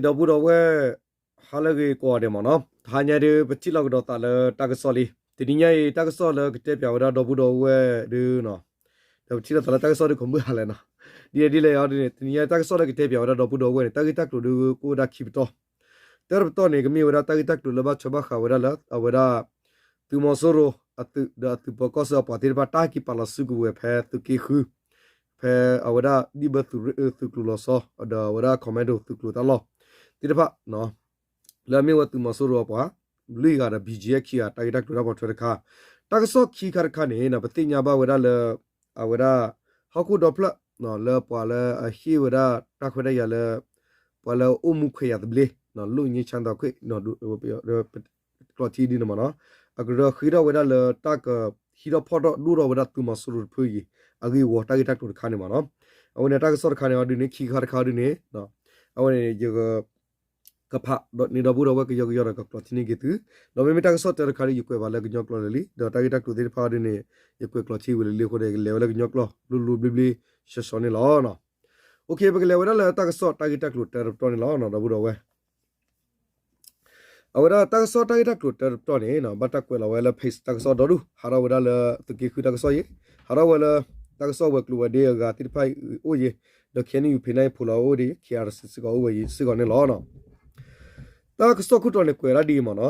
ဒီပုၢ်ဒီဝဲၢ်, ဟါလၢအဂ့ၤကိးဂၤဒဲးမ့ၢ်နီၤ, တဟါညါဒုး ပထံၣ်လိာ်ကဒီးသးလၢတၢ်ကစီၣ်လံ. တနံၤညါအံၤ တၢ်ကစီၣ်လၢကတဲပၠးဝဲဒၣ်ဒီပုၢ်ဒီဝဲၢ်ဒုး, ဒီးပထံၣ်လိာ်သးလၢတၢ်ကစီၣ်ဒုး ကမုၢ်ဟါလဲၣ်နီၤ, ဒ်လဲၣ်ဒ်လဲၣ်အီၤဒ်န့ၣ် တနံၤညါတၢ်ကစီၣ်လၢကတဲပၠးဝဲဒၣ်ဒီပုၢ်ဒီဝဲၢ်န့ၣ် တၢ်ဂ့ၢ်တၢ်ကျိၤဒုးကအိၣ်ဝဲဒၣ်ခံပတီၢ်. တၢတပတီၢ်န့ၣ် ကမ့ၢ်ဝဲဒၣ်တၢ်ဂ့ၢ်တၢ်ကျိၤလၢဘၣ်ထွဲဘၣ်ဃးဝဲဒၣ်လၢ အဝဲဒၣ် သုးမီၤစိရိၤအသုး ဒီးအသုးပၢၤကီၢ်ဆၢအပှၤသ့ၣ်တဖၣ် တၢ်ဟဲက့ၤပာ်လီၤစုကဝဲၤဖဲသုးက့ဃု, ဖဲအဝဲဒၣ် ဘံၣ်ဘၢသုးရ့ၣ်အၢသုးကျိၤလီၤဆီ ဒီးအဝဲဒၣ် commando သုးကျိၤတၢ်လီၢ်သ့ၣ်တဖၣ် လၢအမ့ၢ်ဝဲသုးမီၤစိရိၤအပှၤ လွံၢ်ဂၤဒီး ဘံၣ်ကၠံၣ် ခံဂၤ တၢ်ဂ့ၢ်တၢ်ကျိၤတၢ်ပိာ်ထွဲတခါ, တၢ်ကစီၣ်ခံခါတခါန့ၣ် ပသ့ၣ်ညါဘၣ်ဝဲဒၣ်လၢ အဝဲဒၣ် ဟီၣ်ခိၣ်ဒီဖျၢၣ် လၢပှၤလၢအဟ့ၣ်ဝဲဒၣ်တၢ်ခွဲးတၢ်ယာ်လၢ ပှၤလၢအိၣ်မူခွဲးယာ်သဘျ့ လွတ်ငြိမ်းချမ်းသာခွင့် ကျိာ်ထံဒ်န့ၣ်မ့ၢ်နီၤ, အကရၢဃ့ထီၣ်ဝဲဒၣ်လၢတၢ်ကဟံးထီၣ်ဖီၣ်ထီၣ်ဒိၣ်ထီၣ်ဝဲဒၣ်သုးမီၤစိရိၤတဖုအံၤ အဂ့ၢ်အဝီတၢ်ဂ့ၢ်တၢ်ကျိၤတခါန့ၣ်မ့ၢ်နီၤ, အဝဲန့ၣ်တၢ်ကစီၣ်တခါန့ၣ်အီၤဒ်န့ၣ် ခံခါတခါအီၤဒ်န့ၣ် အဝဲန့ၣ် ယက ကဖးန့ၢ်ဒီပုၢ်ဒီဝဲၢ်ကယီကယီဒီးကကျိာ်ထံန့ၢ်က့ၤသု, ဒီးမ့မ့ၢ်တၢ်ကစီၣ်တၢတခါဒီး ယကွဲးဘၣ်လၢကညီကျိာ်လၢာ်လံ, ဒီးတၢ်ဂ့ၢ်တၢ်ကျိၤသ့ၣ်တဖၣ်အီၤဒ်န့ၣ် ယကွဲးကျိာ်ထံဝံၤလၢာ်လံအဃိဒီး ယကလဲၤဝဲလၢကညီကျိာ်လိၤလိၤဘျ့ဘျ့ဆှီဆှီန့ၣ်လီၤ. ပကလဲၤဝဲဒၣ်လၢတၢ်ကစီၣ်တၢ်ဂ့ၢ်တၢ်ကျိၤတၢတပတီၢ်န့ၣ်လီၤ ဒီပုၢ်ဒီဝဲၢ် အဝဲဒၣ်တၢ်ကစီၣ်တၢ်ဂ့ၢ်တၢ်ကျိၤတၢတပတီၢ်န့ၣ် ဘၣ်တၢ်ကွဲးလီၤဝဲလၢ page တၢ်ကစီၣ်ဒီဒူၣ် ဟးထီၣ်ဝဲဒၣ်လၢသုးက့ဃုတၢ်ကစီၣ်အံၤ, ဟးထီၣ်ဝဲလၢ တၢ်ကစီၣ်ဝဲၤကျိၤဝဲၤဒ့အဂၤသ့ၣ်တဖၣ်အံၤအိၣ်ယံၤ, ဒီး KNU page န့ၣ် ဖိးလီၤအိၣ်ဒံး KRC စ့ၢ်ကီးအိၣ်ဝဲယံၤစ့ၢ်ကီးန့ၣ်လီၤ. တၢ်ကစီၣ်ခိၣ်တီန့ၣ်ကွဲးဒၣ်ဒ်အံၤမ့ၢ်နီၤ,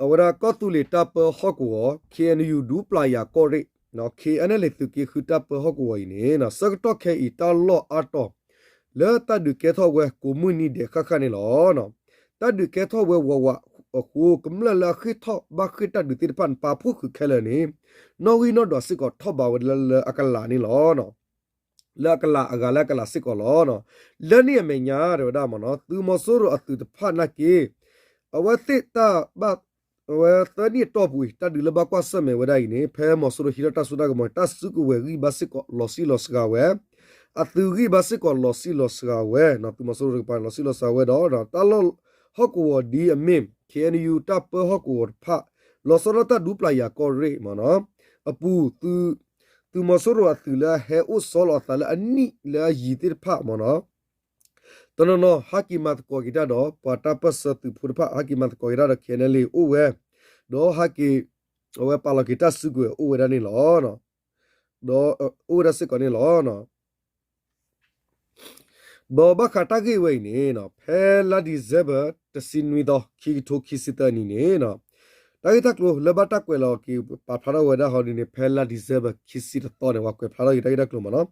အဝဲဒၣ်ကီၢ်သူလ့ၤတၢ်ပၢဟီၣ်ကဝီၤ KNU ဒူပျၢ်ယၤကီၢ်ရ့ၣ်, KNLA သုးက့ဃုတၢ်ပၢဟီၣ်ကဝီၤအံၤန့ၣ် ဆၢကတီၢ်ခဲအံၤတၢ်လီၢ်အါတီၤ လၢတၢ်ဒုးကဲထီၣ်ဝဲကိးမုၢ်နံၤဒဲးဃၣ်ဃၣ်န့ၣ်လီၤ. တၢ်ဒုးကဲထီၣ်ဝဲဝးဝးအဃိ ကမျၢၢ်လၢအဃ့ၢ်ထီၣ်ဘၣ်ဃ့ၢ်တၢ်ဒုးသ့ၣ်တဖၣ်န့ၣ် ပာ်ဖှိၣ်ဃုာ်ခဲလၢာ်န့ၣ် နီၣ်ဂံၢ်နီၣ်ဒွးစ့ၢ်ကီးထီၣ်ဘးဝဲလၢအကလးန့ၣ်လီၤ. လၢအကလးအဂၤလၢအကလးစ့ၢ်ကီးလီၤ. လၢန့ၣ်အမဲာ်ညါတဲဝဲဒၣ်မ့ၢ်နီၤ သုးမီၤစိရိၤအသုးတဖၣ်နာ်က့ အဝဲသ့ၣ်တၢ်ဘၣ် အဝဲသၢနံၣ်အတီၢ်ပူၤအံၤ တၢ်ဒုးလၢဘၣ်ကွၢ်ဆၢၣ်မဲာ်ဝဲဒၣ်အံၤန့ၣ် ဖဲမီၤစိရိၤဟံးထီၣ်တၢ်စိတၢ်ကမီၤန့ၣ် တၢ်စုကဝဲၤဂံၢ်ဘါစ့ၢ်ကီးလီၤစံၣ်လီၤစှၤဝဲ, အသုးဂံၢ်ဘါစ့ၢ်ကီးလီၤစံၣ်လီၤစှၤဝဲ, သုးမီၤစိရိၤတကပၤန့ၣ် လီၤစံၣ်လီၤစှၤဝဲဒီး တၢ်လီၢ်ဟီၣ်ကဝီၤဒ်အမ့ၢ် KNU တၢ်ပၢဟီၣ်ကဝီၤတဖၣ် လီၤဆီဒၣ်တၢ်ဒူပျၢ်ယၤကီၢ်ရ့ၣ်မ့ၢ်နီၤ အပူၤ သုးမီၤစိရိၤအသုးလၢအဟဲအိၣ်ဆီလီၤအသးလၢအနံၣ်လၢအယံၤသ့ၣ်တဖၣ်မ့ၢ်နီၤ တနီၤနီၤ ဟဲက့ၤမၤသကိးက့ၤတၢ်ဒီး ပှၤတၢ်ပၢၢ်ဆၢသုးဖိတဖၣ် ဟဲက့ၤမၤသကိးက့ၤတၢ်ဒီး KNLA အိၣ်ဝဲ, ဒီးဟဲက့ၤ အဝဲပာ်လီၤက့ၤတၢ်စုကဝဲၤအိၣ်ဝဲဒၣ်န့ၣ်လီၤ. ဒီးအိၣ်ဝဲဒၣ်စ့ၢ်ကီးန့ၣ်လီၤ. ဒီးဘၣ်ဃးတၢ်ဂ့ၢ်ဝဲအံၤန့ၣ် ဖဲလါ December တဆံနွံသီ ခံကထိခံဆံသၢအနံၤန့ၣ် တၢ်ဂ့ၢ်တၢ်ကျိၤလၢဘၣ်တၢ်ကွဲးလီၤက့ၤပာ်ဖျါထီၣ်ဝဲဒၣ်ဟီဒ်န့ၣ် ဖဲလါ December ခံဆံတသီန့ၣ် ပှၤကွဲးဖျါထီၣ်က့ၤတၢ်ဂ့ၢ်တၢ်ကျိၤမ့ၢ်နီၤ.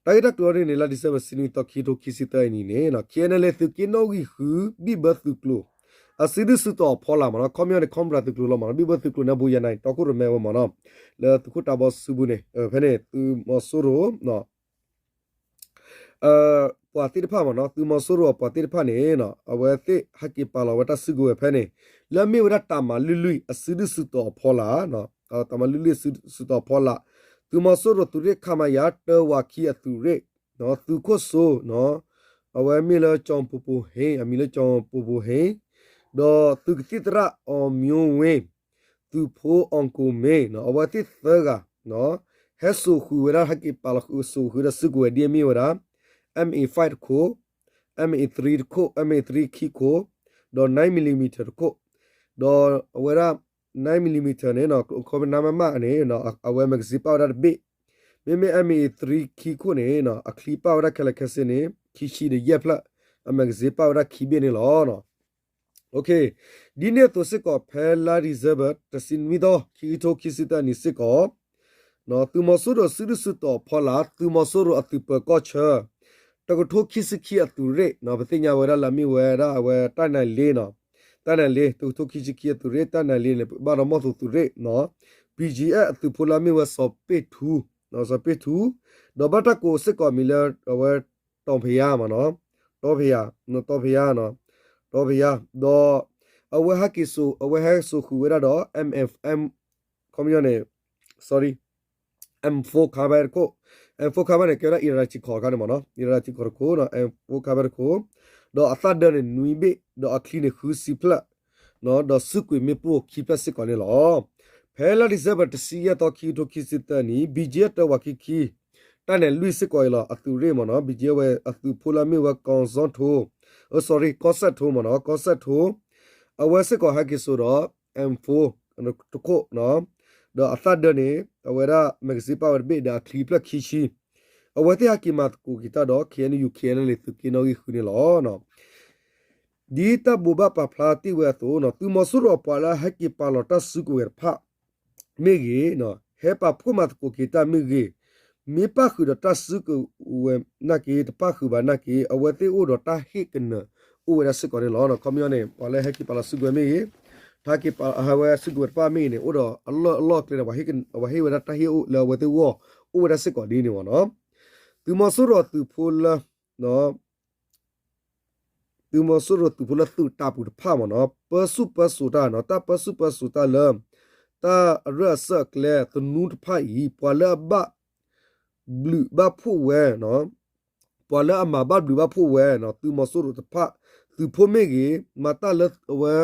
တၢ်ဂ့ၢ်တၢ်ကျိၤအီၤဒ်န့ၣ် လါ December တဆံနွံသီ ခံကထိခံဆံသၢအနံၤန့ၣ် KNLA သုးက့နီၣ်ဂံၢ်ဃု ဘံၣ်ဘၢသုးကျိၤ အစုဒုၣ်စုတီၤအဖီလာ်မ့ၢ်နီၤ ခီပညီန့ၣ် Cobra သုးကျိၤလီၤမ့ၢ်နီၤ ဘံၣ်ဘၢသုးကျိၤန့ၣ် ဘူးယၤနၤအံၤ တီခိၣ်ရိၣ်မဲဝဲမ့ၢ်နီၤ လၢသုးခိၣ်တၢ်ဘီစူပူၤန့ၣ် ဖဲန့ၣ် သုးမီၤစိရိၤ ပှၤသ့ၣ်တဖၣ်မ့ၢ်နီၤ သုးမီၤစိရိၤအပှၤသ့ၣ်တဖၣ်န့ၣ် အဝဲသ့ၣ်ဟဲက့ၤပာ်လီၤဝဲတၢ်စုကဝဲၤဖဲန့ၣ် လၢအမ့ၢ်ဝဲဒၣ်တၢ်မၤလွံၢ်လွံၢ် အစုဒုၣ်စုတီၤအဖီလာ် တၢ်မၤလွံၢ်လွံၢ်အစုဒုၣ်စုတီၤအဖီလာ် သုးမီၤစိရိၤသုးရ့ၣ် ခမရ တၢဝးခံအသုးရ့ၣ် သုးခိၣ်စိ အဝဲမ့ၢ်လၢ ကၠီၤပူၤပူၤဟ့ အမံၤလၢ ကၠီၤပူၤပူၤဟ့ ဒီးသုးကသံၣ်သရၣ် အီၣ်မၠိဝ့ သုးဖိ အီၣ်ကိၣ်မ့ အဝဲသ့ၣ်သၢဂၤ ဟဲစိာ်ဃုာ်ဝဲဒၣ် ဟဲက့ၤပာ်လီၤစိာ်ဃုာ်ဒီးစုကဝဲၤဒ်အမ့ၢ်ဝဲဒၣ် MA five တခိၣ် MA three တခိၣ် MA three ခံခိၣ် ဒီး nine millimeter တခိၣ် ဒီးအဝဲဒၣ် nine millimeter န့ၣ် ခီပနါမးမးန့ၣ် အဝဲ magazine ပာ်ဝဲဒၣ်တဘ့ၣ် မ့မ့ၢ် MA three ခံခိၣ်န့ၣ် အချံပာ်ဝဲဒၣ်ခဲလၢာ်ခဲဆ့န့ၣ် ခံဆံဒီးယဲၢ်ဖျၢၣ် အ magazine ပာ်ဝဲဒၣ်ခံဘ့ၣ်န့ၣ်လီၤ. ဒ်န့ၣ်အသိးစ့ၢ်ကီး ဖဲလါ December တဆံနွံသီ ခံကထိခံဆံသၢနံၣ်စ့ၢ်ကီး သုးမီၤစိရိၤစုဒုၣ်စုတီၤအဖီလာ် သုးမီၤစိရိၤအသုးပၢၤကီၢ်ဆၢ တကထိခံဆံခံအသုးရ့ၣ် ပသ့ၣ်ညါဝဲဒၣ်လၢအမ့ၢ်ဝဲဒၣ်အဝဲတၢ်နၤလ့ တၢ်နၤလ့ တကထိခံဆံခံအသုးရ့ၣ် တၢ်နၤလ့န့ၣ် ဘၣ်ဒီးမီၢ်သိသုးရ့ၣ် BGF အသုးဖိလၢအမ့ၢ်ဝဲစီၤပ့ၣ်ထူ စီၤပ့ၣ်ထူ ဒီးဘၣ်တၢ်ကိးစ့ၢ်ကီးအမံၤလၢအဝဲ တီၤဖယါမ့ၢ်နီၤ တီၤဖယါ တီၤဖယါ တီၤဖယါ ဒီးအဝဲဟဲက့ၤစိာ် အဝဲဟဲစိာ်ဃုာ်ဝဲဒၣ်ဒီး MFM ခီပညီန့ၣ် sorry M four ခါဘဲတခိၣ် M four ခါဘဲန့ၣ် ကဲဝဲဒၣ် Irrawaddy တခီတခါန့ၣ်မ့ၢ်နီၤ Irrawaddy တခီတခိၣ် M four ခါဘဲတခိၣ် ဒီးအသၣ်ဒၢန့ၣ်နွံဘ့ၣ် ဒီးအချံန့ၣ်ဃုဆံဖျၢၣ် ဒီးစုကွံာ်မ့ၣ်ပိၢ်ခံဖျၢၣ်စ့ၢ်ကီးန့ၣ်လီၤ. ဖဲလါ December တဆံယဲၢ်သီ ခံကထိခံဆံသၢနံၣ် BGF တၢဝးခံခံ တၢ်နၤလ့စ့ၢ်ကီးအံၤလီၤ အသုးရ့ၣ်မ့ၢ်နီၤ BGF ဝဲအသုးဖိလၢအမ့ၢ်ဝဲ ကီၢ်စီထိ sorry ကီၢ်စဲၣ်ထိမ့ၢ်နီၤ ကီၢ်စဲၣ်ထိ အဝဲစ့ၢ်ကီးဟဲက့ၤစိာ်ဒီး M four တခိၣ် ဒီးအသၣ်ဒၢန့ၣ် အဝဲဒၣ် magazine ပာ်ဝဲတဘ့ၣ်ဒီးအချံဖျၢၣ်ခံဆံ အဝဲသ့ၣ်ဟဲက့ၤမၤသကိးက့ၤတၢ်ဒီး KNU KNLA သုးက့နီၣ်ဂံၢ်ဃုန့ၣ်လီၤ. ဒ်တၢ်ဘိးဘၣ်ပာ်ဖျါတ့ၢ်ဝဲအသိး သုးမီၤစိရိၤအပှၤလၢအဟဲက့ၤပာ်လီၤတၢ်စုကဝဲၤတဖၣ်မ့ၢ်ဂ့ၤ, ဟဲပာ်ဖှိၣ်မၤသကိးက့ၤတၢ်မ့ၢ်ဂ့ၤ, မ့ၢ်ပၣ်ဃုာ်ဒီးတၢ်စုကဝဲၤနာ်က့ တပၣ်ဃုာ်ဘၣ်နာ်က့ အဝဲသ့ၣ်အိၣ်ဒီးတၢ်ဟ့ၣ်ကနၢၤအိၣ်ဝဲဒၣ်စ့ၢ်ကီးန့ၣ်လီၤ. ခီပညီန့ၣ် ပှၤလၢဟဲက့ၤပာ်လီၤစုကဝဲၤမ့ၢ်ဂ့ၤ, တၢ်ဟဲက့ၤပာ်ဟဲဝဲစုကဝဲၤတဖၣ်မ့ၢ်ဂ့ၤန့ၣ် အိၣ်ဒီးအလီၢ်အလီၢ်အကျဲန့ၣ် ပှၤဟ့ၣ်ဝဲဒၣ်တၢ်ဟ့ၣ်အိၣ်လၢအဝဲသ့ၣ်ဂီၢ် အိၣ်ဝဲဒၣ်စ့ၢ်ကီးဒ်န့ၣ်မ့ၢ်နီၤ. သုးမီၤစိရိၤသုးဖိလၢ သုးမီၤစိရိၤသုးဖိလၢသုးတၢ်ပူၤတဖၣ်မ့ၢ်နီၤ ပၢဆူၣ်ပၢစိးတၢ်နီၤ တၢ်ပၢဆူၣ်ပၢစိးတၢ်လၢ တၢ်အရၢၢ်အစၢၢ်အကျဲသနူတဖၣ်အံၤ ပှၤလၢအဘၣ်ဘျုးဘၣ်ဖှိၣ်ဝဲ ပှၤလၢအမၤဘၣ်ဘျုးဘၣ်ဖှိၣ်ဝဲ သုးမီၤစိရိၤတဖၣ် သုးဖိမ့ၢ်ဂ့ၤ မၤတၢ်လၢအဝဲ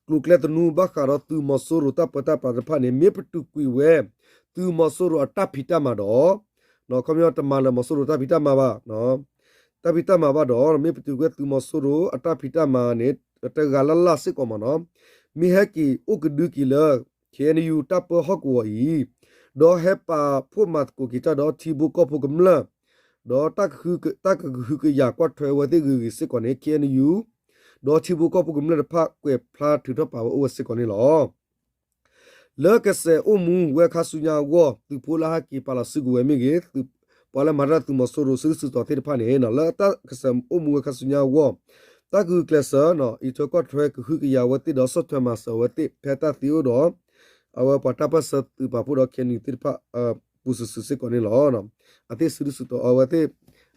ကျိၤကျဲသနူဘၣ်ဃးဒီးသုးမီၤစိရိၤတၢ်ပၢတၢ်ပြးတဖၣ်န့ၣ် မ့ၢ်ပတုာ်ကွံာ်ဝဲ သုးမီၤစိရိၤအတၢ်ဖံးတၢ်မၤဒီး ခီပညီတမၤလၢၤမီၤစိရိၤတၢ်ဖံးတၢ်မၤဘၣ်, တၢ်ဖံးတၢ်မၤဘၣ်ဒီး မ့ၢ်ပတုာ်ကွံာ်သုးမီၤစိရိၤအတၢ်ဖံးတၢ်မၤန့ၣ် တဂၤလၢ်လၢ်စ့ၢ်ကီးမ့ၢ်နီၤ, မ့ၢ်ဟဲက့ၤအိၣ်ကဒုက့ၤလၢ KNU တၢ်ပၢဟီၣ်ကဝီၤအံၤ, ဒီးဟဲပာ်ဖှိၣ်မၤသကိးက့ၤတၢ်ဒီးထံဖိကီၢ်ဖိကမျၢၢ်, ဒီးတၢ်ကဟုကယာ်ကွၢ်ထွဲဝဲသ့ၣ်ဂ့ၤဂ့ၤစ့ၢ်ကီးန့ၣ် KNU ဒီးထံဖိကီၢ်ဖိကမျၢၢ်တဖၣ်ကွဲးဖျါထုးထီၣ်ပာ်ဝဲအိၣ်ဝဲစ့ၢ်ကီးန့ၣ်လီၤ. လၢကစဲးအိၣ်မူဝဲခါဆူညါအဂီၢ် သုးဖိလၢဟဲက့ၤပာ်လီၤစုကဝဲၤမ့ၢ်ဂ့ၤ, ပှၤလၢမၤတၢ်သုးမီၤစိရိၤစုဒုၣ်စုတီၤသ့ၣ်တဖၣ်န့ၣ် လၢတၢ်ကစဲးအိၣ်မူဝဲခါဆူညါအဂီၢ်, တၢ်ဂုာ်ကျဲးစၢး အံးထွဲကွၢ်ထွဲကဟုကယာ်ဝဲသ့ၣ်ဒီးဆီၣ်ထွဲမၤစၢၤဝဲသ့ၣ် ဖဲတၢ်သ့အိၣ်ဒီး အဝဲပှၤတၢ်ပၢၢ်ဆၢသုးပာ်ဖှိၣ်ဒီး KNU သ့ၣ်တဖၣ် ပူၤစုာ်စုာ်စ့ၢ်ကီးန့ၣ်လီၤ. အသ့ၣ်စုဒုၣ်စုတီၤအဝဲသ့ၣ်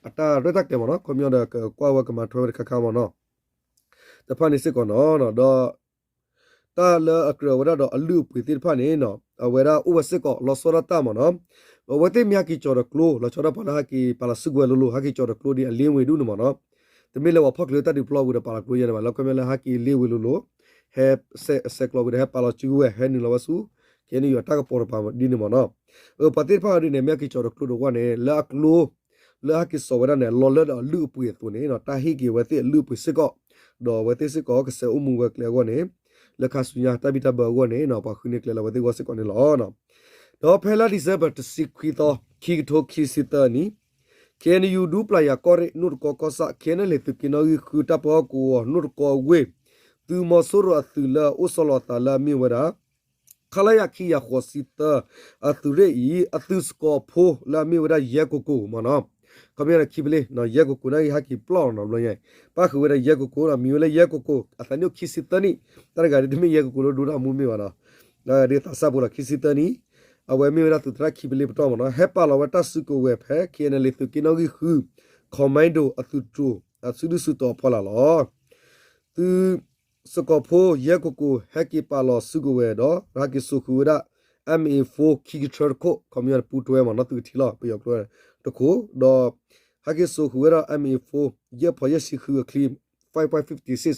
အတၢ်ရဲၣ်တၢ်ကျဲၤမ့ၢ်နီၤ ခီပညီဒီးကကွၢ်ဝဲကမၤထွဲဝဲတခါခါမ့ၢ်နီၤ တဖၣ်န့ၣ်စ့ၢ်ကီးနီၤ ဒီး တၢ်လၢအကြၢးဝဲဒၣ်ဒီးအလုၢ်အပှ့ၤသ့ၣ်တဖၣ်န့ၣ် အဝဲဒၣ်အိၣ်ဝဲစ့ၢ်ကီးလီၤဆီဒၣ်တၢ်မ့ၢ်နီၤ, အဝဲသ့ၣ်မ့ၢ်ဟဲက့ၤကၠီၤဒီးကျိ လီၤဆီဒၣ်တၢ်ပှၤလၢဟဲက့ၤပာ်လီၤစုကဝဲၤလိၤလိၤ ဟဲက့ၤကၠီၤဒီးကျိဒ်အလ့ဝ့ၤဒူၣ်န့ၣ်မ့ၢ်နီၤ, တမ့ၢ်လၢပှၤဖီၣ်ချၢတၢ်ဒုးပျီပူၤဒီးပာ်လီၤကျိယဲန့ၣ်ဘၣ် လၢခီပညီလၢဟဲက့ၤလ့ဝ့ၤလိၤလိၤ ဟဲဆဲးကျိးဝံၤဒီးဟဲပာ်လီၤစုကဝဲၤ ဟဲနုာ်လီၤဝဲဆူ KNU အတၢ်ကပီၤတပၤဒ်န့ၣ်မ့ၢ်နီၤ, ပှၤသ့ၣ်တဖၣ်ဒ်န့ၣ် မ့ၢ်ဟဲက့ၤကၠီၤဒီးကျိဒီးဝဲန့ၣ် လၢအကျိ လၢဟဲက့ၤစိာ်ဝဲဒၣ်န့ၣ် လီၤလၢဒီးအလုၢ်အပှ့ၤအသိးန့ၣ် တၢ်ဟ့ၣ်က့ၤဝဲသ့ၣ်အလုၢ်အပှ့ၤစ့ၢ်ကီး, ဒီးအဝဲသ့ၣ်စ့ၢ်ကီးကစဲးအိၣ်မူဝဲကျဲအဂီၢ်န့ၣ် လၢခါဆူညါတၢ်ဘံၣ်တၢ်ဘၢအဂီၢ်န့ၣ် ပှၤဃုန့ၢ်ကျဲလၢအဝဲသ့ၣ်အဂီၢ်စ့ၢ်ကီးန့ၣ်လီၤ. ဒီးဖဲလါ December တဆံခွံသီ ခံကထိခံဆံသၢနံၣ်, KNU ဒူပျၢ်ယၤကီၢ်ရ့ၣ် နိၣ်တကီကီၢ်ဆၣ် KNLA သုးက့နီၣ်ဂံၢ်ဃု တၢ်ပၢဟီၣ်ကဝီၤ နိၣ်တကီအဝ့ၢ် သုးမီၤစိရိၤအသုးလၢအအိၣ်ဆီလီၤအသးလၢအမ့ၢ်ဝဲဒၣ် ခလရ ခံကယၤဃိးဆံသၢ အသုးရ့ၣ်အံၤ အသုးစကီးဖိလၢအမ့ၢ်ဝဲဒၣ်ယဲၢ်ကကိးမ့ၢ်နီၤ, ခီပညီန့ၣ်ခံဖဲလ့ ယဲၢ်ကကိးန့ၣ်ဂ့ၤ ဟဲက့ၤပျီၢ်လီၤနီၤဘျီညါ, ပၣ်ဃုာ်ဝဲဒၣ်ယဲၢ်ကကိးဒီး မံၤဝဲလၢယဲၢ်ကကိး အသးနံၣ်အိၣ်ခံဆံသၢနံၣ်, တၢ်တဂၤဒ်တမ့ၢ်ယဲၢ်ကကိးလၢဒိတၢ်မူမ့ၢ်ဘၣ်နီၤ, ဒ်သးစၢ်ဖိလီၤခံဆံသၢနံၣ်, အဝဲမ့ၢ်ဝဲဒၣ်သုးသရၣ်ခံဖဲလ့ပတီၢ်မ့ၢ်နီၤ, ဟဲပာ်လီၤဝဲတၢ်စုကဝဲၤဖဲ KNLA သုးက့နီၣ်ဂံၢ်ဃု Commando အသုးတြိၤ အစုဒုၣ်စုတီၤအဖီလာ်လီၤ. သုး စကီးဖိယဲၢ်ကကိး ဟဲက့ၤပာ်လီၤစုကဝဲၤဒီး ဟဲက့ၤစိာ်ဃုာ်ဝဲဒၣ် M A four ခံကထၢတခိၣ်, ခီပညီန့ၣ် ပူတွဲမ့ၢ်နီၤ သုးကထံလီၤ ပယီၤကျိၤတခိၣ်, ဒီး ဟဲက့ၤစိာ်ဃုာ်ဝဲဒၣ် M A four ယဲၢ်ဖီယဲၢ်ဆံဃုအချံ, five point fifty six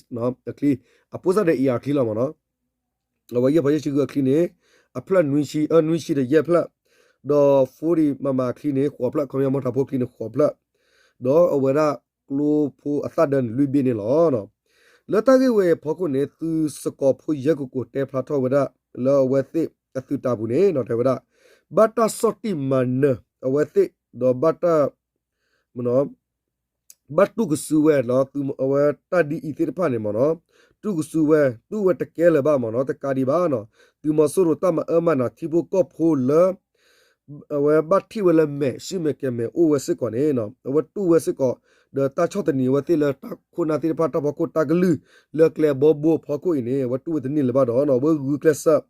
အချံ, အပိၢ်စၢ်ဒီး A R ချံလီၤမ့ၢ်နီၤ, အဝဲယဲၢ်ဖီယဲၢ်ဆံဃုအချံန့ၣ် အဖျၢၣ်နွံဆံ, အၢ နွံဆံဒီးယဲၢ်ဖျၢၣ်, ဒီး forty မမ အချံန့ၣ် ဃိးဖျၢၣ်, ခီပညီ မီၣ်ထးဖိချံန့ၣ် ဃိးဖျၢၣ်, ဒီးအဝဲဒၣ် ကျိဖိအသၣ်ဒၢန့ၣ် လွံၢ်ဘ့ၣ်န့ၣ်လီၤ. လၢတၢ်ဂ့ၢ်ဝဲအံၤအဖီခိၣ်န့ၣ် သုးစကီးဖိယဲၢ်ကကိးတဲဖျါထီၣ်ဝဲဒၣ် လၢအဝဲသ့ၣ်အသုးတၢ်ပူၤန့ၣ် တဲဝဲဒၣ် ဘၣ်တၢ်ဆီၣ်တံၢ်မၤနၢၤအဝဲသ့ၣ် ဒီးဘၣ်တၢ် ဘၣ်တူၢ်ကစုဝဲလီၤ သုးအဝဲတၢ်ဒ်အံၤသ့ၣ်တဖၣ်န့ၣ်မ့ၢ်နီၤ, တူၢ်ကစုဝဲ တူၢ်ဝဲတကဲလၢၤဘၣ်မ့ၢ်နီၤ, တကးဒံးဘၣ်နီၤ, သုးမီၤစိရိၤတၢ်မၤအၢမၤနးထံဖိကီၢ်ဖိလၢ အဝဲဘၣ်ထံၣ်ဝဲလၢမဲာ် ဆံၣ်မဲာ်ကဲၤမဲာ်အိၣ်ဝဲစ့ၢ်ကီးန့ၣ်, အဝဲတူၢ်ဝဲစ့ၢ်ကီး ဒီးတၢ်ဆီၣ်သနံးအဝဲသ့ၣ်လၢတၢ်ခိၣ်နၢ်သ့ၣ်တဖၣ် တၢ်ဖီခိၣ်တၢ်ကလုၢ် လၢကျဲဘီဘိအဖီခိၣ်အံၤန့ၣ် အဝဲတူၢ်ဝဲတန့ၢ်လၢၤဘၣ်ဒီး အဝဲဂုာ်ကျဲးစၢး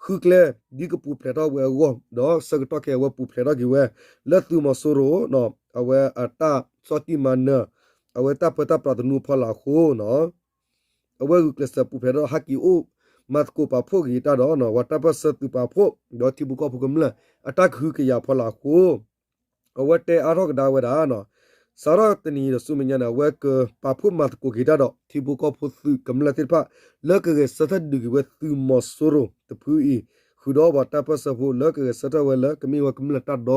ဃုကျဲ ဒ်ကပူၤဖျဲးထီၣ်ဝဲအဂီၢ် ဒီးဆၢကတီၢ်ခဲအံၤ အဝဲပူၤဖျဲးထီၣ်က့ၤဝဲ လၢသုးမီၤစိရိၤ အဝဲအတၢ်ဆီၣ်တံၢ်မၤနၢၤ အဝဲတၢ်ပၢတၢ်ပြးသနူအဖီလာ်အဃိ အဝဲဂုာ်ကျဲးစၢးပူၤဖျဲးထီၣ်ဟဲက့ၤအိၣ် မၤသကိးပာ်ဖှိၣ်က့ၤတၢ်ဒီး ပှၤတၢ်ပၢၢ်ဆၢသုးပာ်ဖှိၣ် ဒီးထံဖိကီၢ်ဖိကမျၢၢ် အတၢ်ကဟုကယာ်အဖီလာ်အဃိ အဝဲတဲအါထီၣ်ကဒါဝဲဒၣ် စးထီၣ်တနံၤအံၤဒီးဆူမဲာ်ညါန့ၣ် အဝဲကပာ်ဖှိၣ်မၤသကိးက့ၤတၢ်ဒီး ထံဖိကီၢ်ဖိသုးကမျၢၢ်သ့ၣ်တဖၣ် လၢကဂဲၤဆၢထၢၣ်ဒုးက့ၤဝဲသုးမီၤစိရိၤတဖုအံၤ ဃုာ်ဒီးပှၤတၢ်ပၢၢ်ဆၢဖိလၢကဂဲၤဆၢထၢၣ်ဝဲလၢကမ့ၢ်ဝဲကမျၢၢ်တၢ်ဒ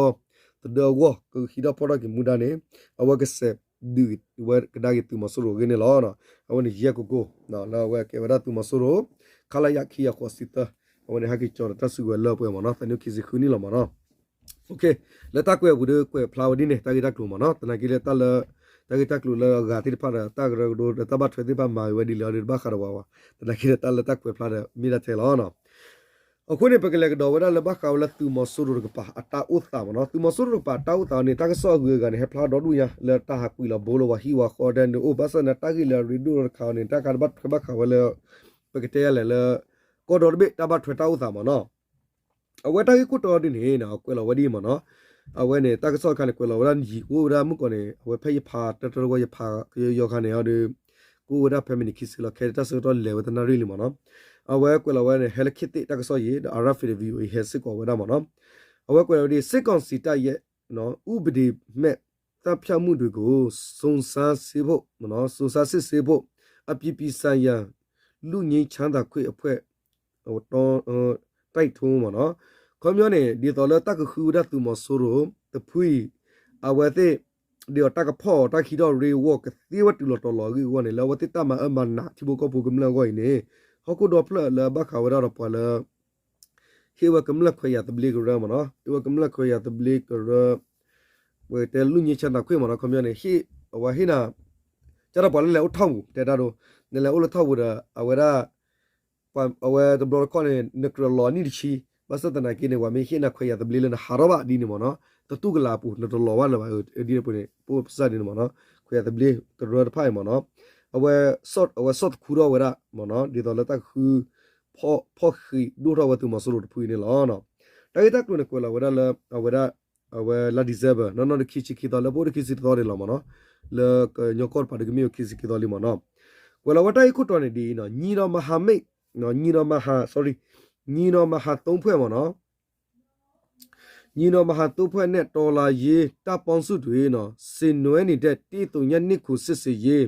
ီသဒၢအဂီၢ် ကဟံးထီၣ်ဖီၣ်ထီၣ်က့ၤမူဒါန့ၣ် အဝဲကစဲး ဒုးဝဲကဒါက့ၤသုးမီၤစိရိၤအဂ့ၢ်န့ၣ်လီၤ. အဝဲန့ၣ်ယဲၢ်ကိၣ်ကိၣ် လၢအဝဲကဲဝဲဒၣ်သုးမီၤစိရိၤ ခလရ ခံကယၤဃိးဆံသၢ အဝဲန့ၣ်ဟဲက့ၤကၠီၤဒီးတၢ်စုကဝဲၤလၢပှဲၤမ့ၢ်နီၤ သးနံၣ်ခံဆံဃုနံၣ်လီၤမ့ၢ်နီၤ. လၢတၢ်ကွဲးအပူၤဒီးကွဲးဖျါဝဲဒ်န့ၣ် တၢ်ဂ့ၢ်တၢ်ကျိၤမ့ၢ်နီၤ သနာ်က့လၢတၢ်လၢ တၢ်ဂ့ၢ်တၢ်ကျိၤလၢအဂၤသ့ၣ်တဖၣ်ဒီး တၢ်ကရၢကရိဒီးတၢ်ဘၣ်ထွဲသ့ၣ်တဖၣ်မၤဝဲဒ်လဲၣ်အီၤဒီးတဘၣ်ဃးဒီးဝဲဘၣ် သနာ်က့ဒီးတၢ်လၢတၢ်ကွဲးဖျါဒီးမ့ၢ်ဒၣ်ထဲလီၤ. အဃိန့ၣ် ပကလဲၤကဒီးဝဲဒၣ်လၢဘၣ်ဃးဝဲလၢသုးမီၤစိရိၤတကပၤအတၢ်အိၣ်သးမ့ၢ်နီၤ သုးမီၤစိရိၤတကပၤအတၢ်အိၣ်သးန့ၣ် တၢ်ကစီၣ်အဂုၤအဂၤန့ၣ် ဟဲဖျါဒီဒူၣ်ညါလၢတၢ်ဟးကွံာ်လီၤဘိလီၤ ပှၤဟံၣ်ဝါဃီဒဲန့ၣ်အိၣ် ဘၣ်ဆၣ်သနာ်က့တၢ်ဂ့ၢ်လၢအရ့ဒိၣ်တခါအံၤန့ၣ် တၢ်ကါတဘၣ်ထွဲဘၣ်ဃးဝဲလၢ ပကတဲယၤလဲၣ်လၢ ကီၢ်ဒီတဘ့ၣ်တၢ်ဘၣ်ထွဲတၢ်အိၣ်သးမ့ၢ်နီၤ အဝဲတၢ်ဂ့ၢ်ခိၣ်တီဒ်န့ၣ် ကွဲးလီၤဝဲဒ်အံၤမ့ၢ်နီၤ အဝဲန့ၣ် တၢ်ကစီၣ်တခါန့ၣ် ကွဲးလီၤဝဲဒၣ်ယံာ်အိၣ်ဝဲဒၣ်မုၢ်ကီၢ်န့ၣ် အဝဲဖဲယဖးတၢတရၢဝဲယဖးကယီယီခါန့ၣ်အီၤဒီး ကအိၣ်ဝဲဒၣ်ဖဲမံးနံးခံဆံလီၤ ခဲတၢ်ဆၢကတီၢ်လဲၤဝဲသနၣ်ရံၣ်လံမ့ၢ်နီၤ အဝဲကွဲးလီၤဝဲန့ၣ် ဟဲလၢခံသ့ၣ်တၢ်ကစီၣ်ယံာ် ဒီး RFA ဒီး VOA ဟဲစ့ၢ်ကီးဝဲဒၣ်မ့ၢ်နီၤ အဝဲကွဲးလီၤဝဲဒ် စစ်ကောင်စီတပ်ရဲ့ ဥပဒေမဲ့ သတ်ဖြတ်မှုတွေကို စုံစမ်းစစ်ဆေးဖို့ မ့ၢ်နီၤ စုံစမ်းစစ်ဆေးဖို့ အပြည်ပြည်ဆိုင်ရာ လွတ်ငြိမ်းချမ်းသာခွင့်အဖွဲ့ တိုက်တွန်း မ့ၢ်နီၤ ခီပညီန့ၣ် ဒ်သိးလၢတၢ်ကဃုဝဲဒၣ်သုးမီၤစိရိၤတဖုအံၤ အဝဲသ့ၣ် ဒ်သိးတၢ်ကဖီၣ်အီၤတၢ်ခံထီၣ်ရ့အဂီၢ် ကသ့ဝဲတုၤလီၤတီၤလီၤအဂ့ၢ်အဂီၢ်န့ၣ် လၢအဝဲသ့ၣ်တၢ်မၤအၢမၤနးထံဖိကီၢ်ဖိကမျၢၢ်အဂီၢ်အံၤန့ၣ် ဟီၣ်ခိၣ်ဒီဖျၢၣ်လၢဘၣ်ဃးဝဲဒၣ်ဒီးပှၤလၢ ဟ့ၣ်ဝဲကမျၢၢ်ခွဲးယာ်သဘျ့ကရၢမ့ၢ်နီၤ ဟ့ၣ်ဝဲကမျၢၢ်ခွဲးယာ်သဘျ့ကရၢ ပကတဲလွတ်ငြိမ်းချမ်းသာခွင့်မ့ၢ်နီၤ ခီပညီန့ၣ် ဟ့ၣ် အဝဲဟ့ၣ်နၤ ကၢ်ဒီးပှၤလၢလဲၤအိၣ်ထီၣ်ပူၤ တဲတၢ်ဒိ နလဲၤအိၣ်လၢထီၣ်ပူၤဒီး အဝဲဒၣ် အဝဲတဘျီတခီၣ်န့ၣ် နကြၢးလီၤနံၣ်တဆံ ဘၣ်ဆၣ်သနာ်က့န့ၣ် ပှၤမ့ၢ်ဟ့ၣ်နၤခွဲးယာ်သဘျ့လၢနဟးထီၣ်ဘၣ်ဒ်န့ၣ်မ့ၢ်နီၤ တတူၢ်ကလာ်အပူၤ နတလီၤဘၣ်လၢၤဘၣ် ဒ်န့ၣ်ပူၤန့ၣ် ပအိၣ်ပစၢ်ဒ်န့ၣ်မ့ၢ်နီၤ ခွဲးယာ်သဘျ့ကရၢတဖၣ်အံၤမ့ၢ်နီၤ အဝဲ အဝဲဆီၣ်တခူထီၣ်ဝဲဒၣ်မ့ၢ်နီၤ ဒ်သိးလၢတၢ်ကဃု ဖီၣ်ဃံးဒိၣ်ထီၣ်ဝဲသုးမီၤစိရိၤတဖုအံၤန့ၣ်လီၤ. တၢ်ဂ့ၢ်တၢ်ကျိၤန့ၣ်ကွဲးလီၤဝဲဒၣ်လၢ အဝဲဒၣ် အဝဲလါ December နီၢ်နီၢ်တခံဆံခံသီ လၢပအိၣ်တခံဆံတသီန့ၣ်လီၤမ့ၢ်နီၤ လၢကညီကီၢ်တပၤဒီးကမ့ၢ်ဝဲခံဆံခံသီလံမ့ၢ်နီၤ ကွဲးလီၤဝဲတၢ်ဂ့ၢ်ခိၣ်တီန့ၣ်ဒ်အံၤနီၤ ညီနောင်မဟာမိတ် ညီနောင်မဟာ sorry ညီနောင်မဟာသုံးဖွဲ့မ့ၢ်နီၤ ညီနောင်မဟာသုံးဖွဲ့နဲ့ တော်လှန်ရေးတပ်ပေါင်းစုတွေနော် ဆင်နွှဲနေတဲ့ တစ်သုညနှစ်ခု စစ်ဆင်ရေ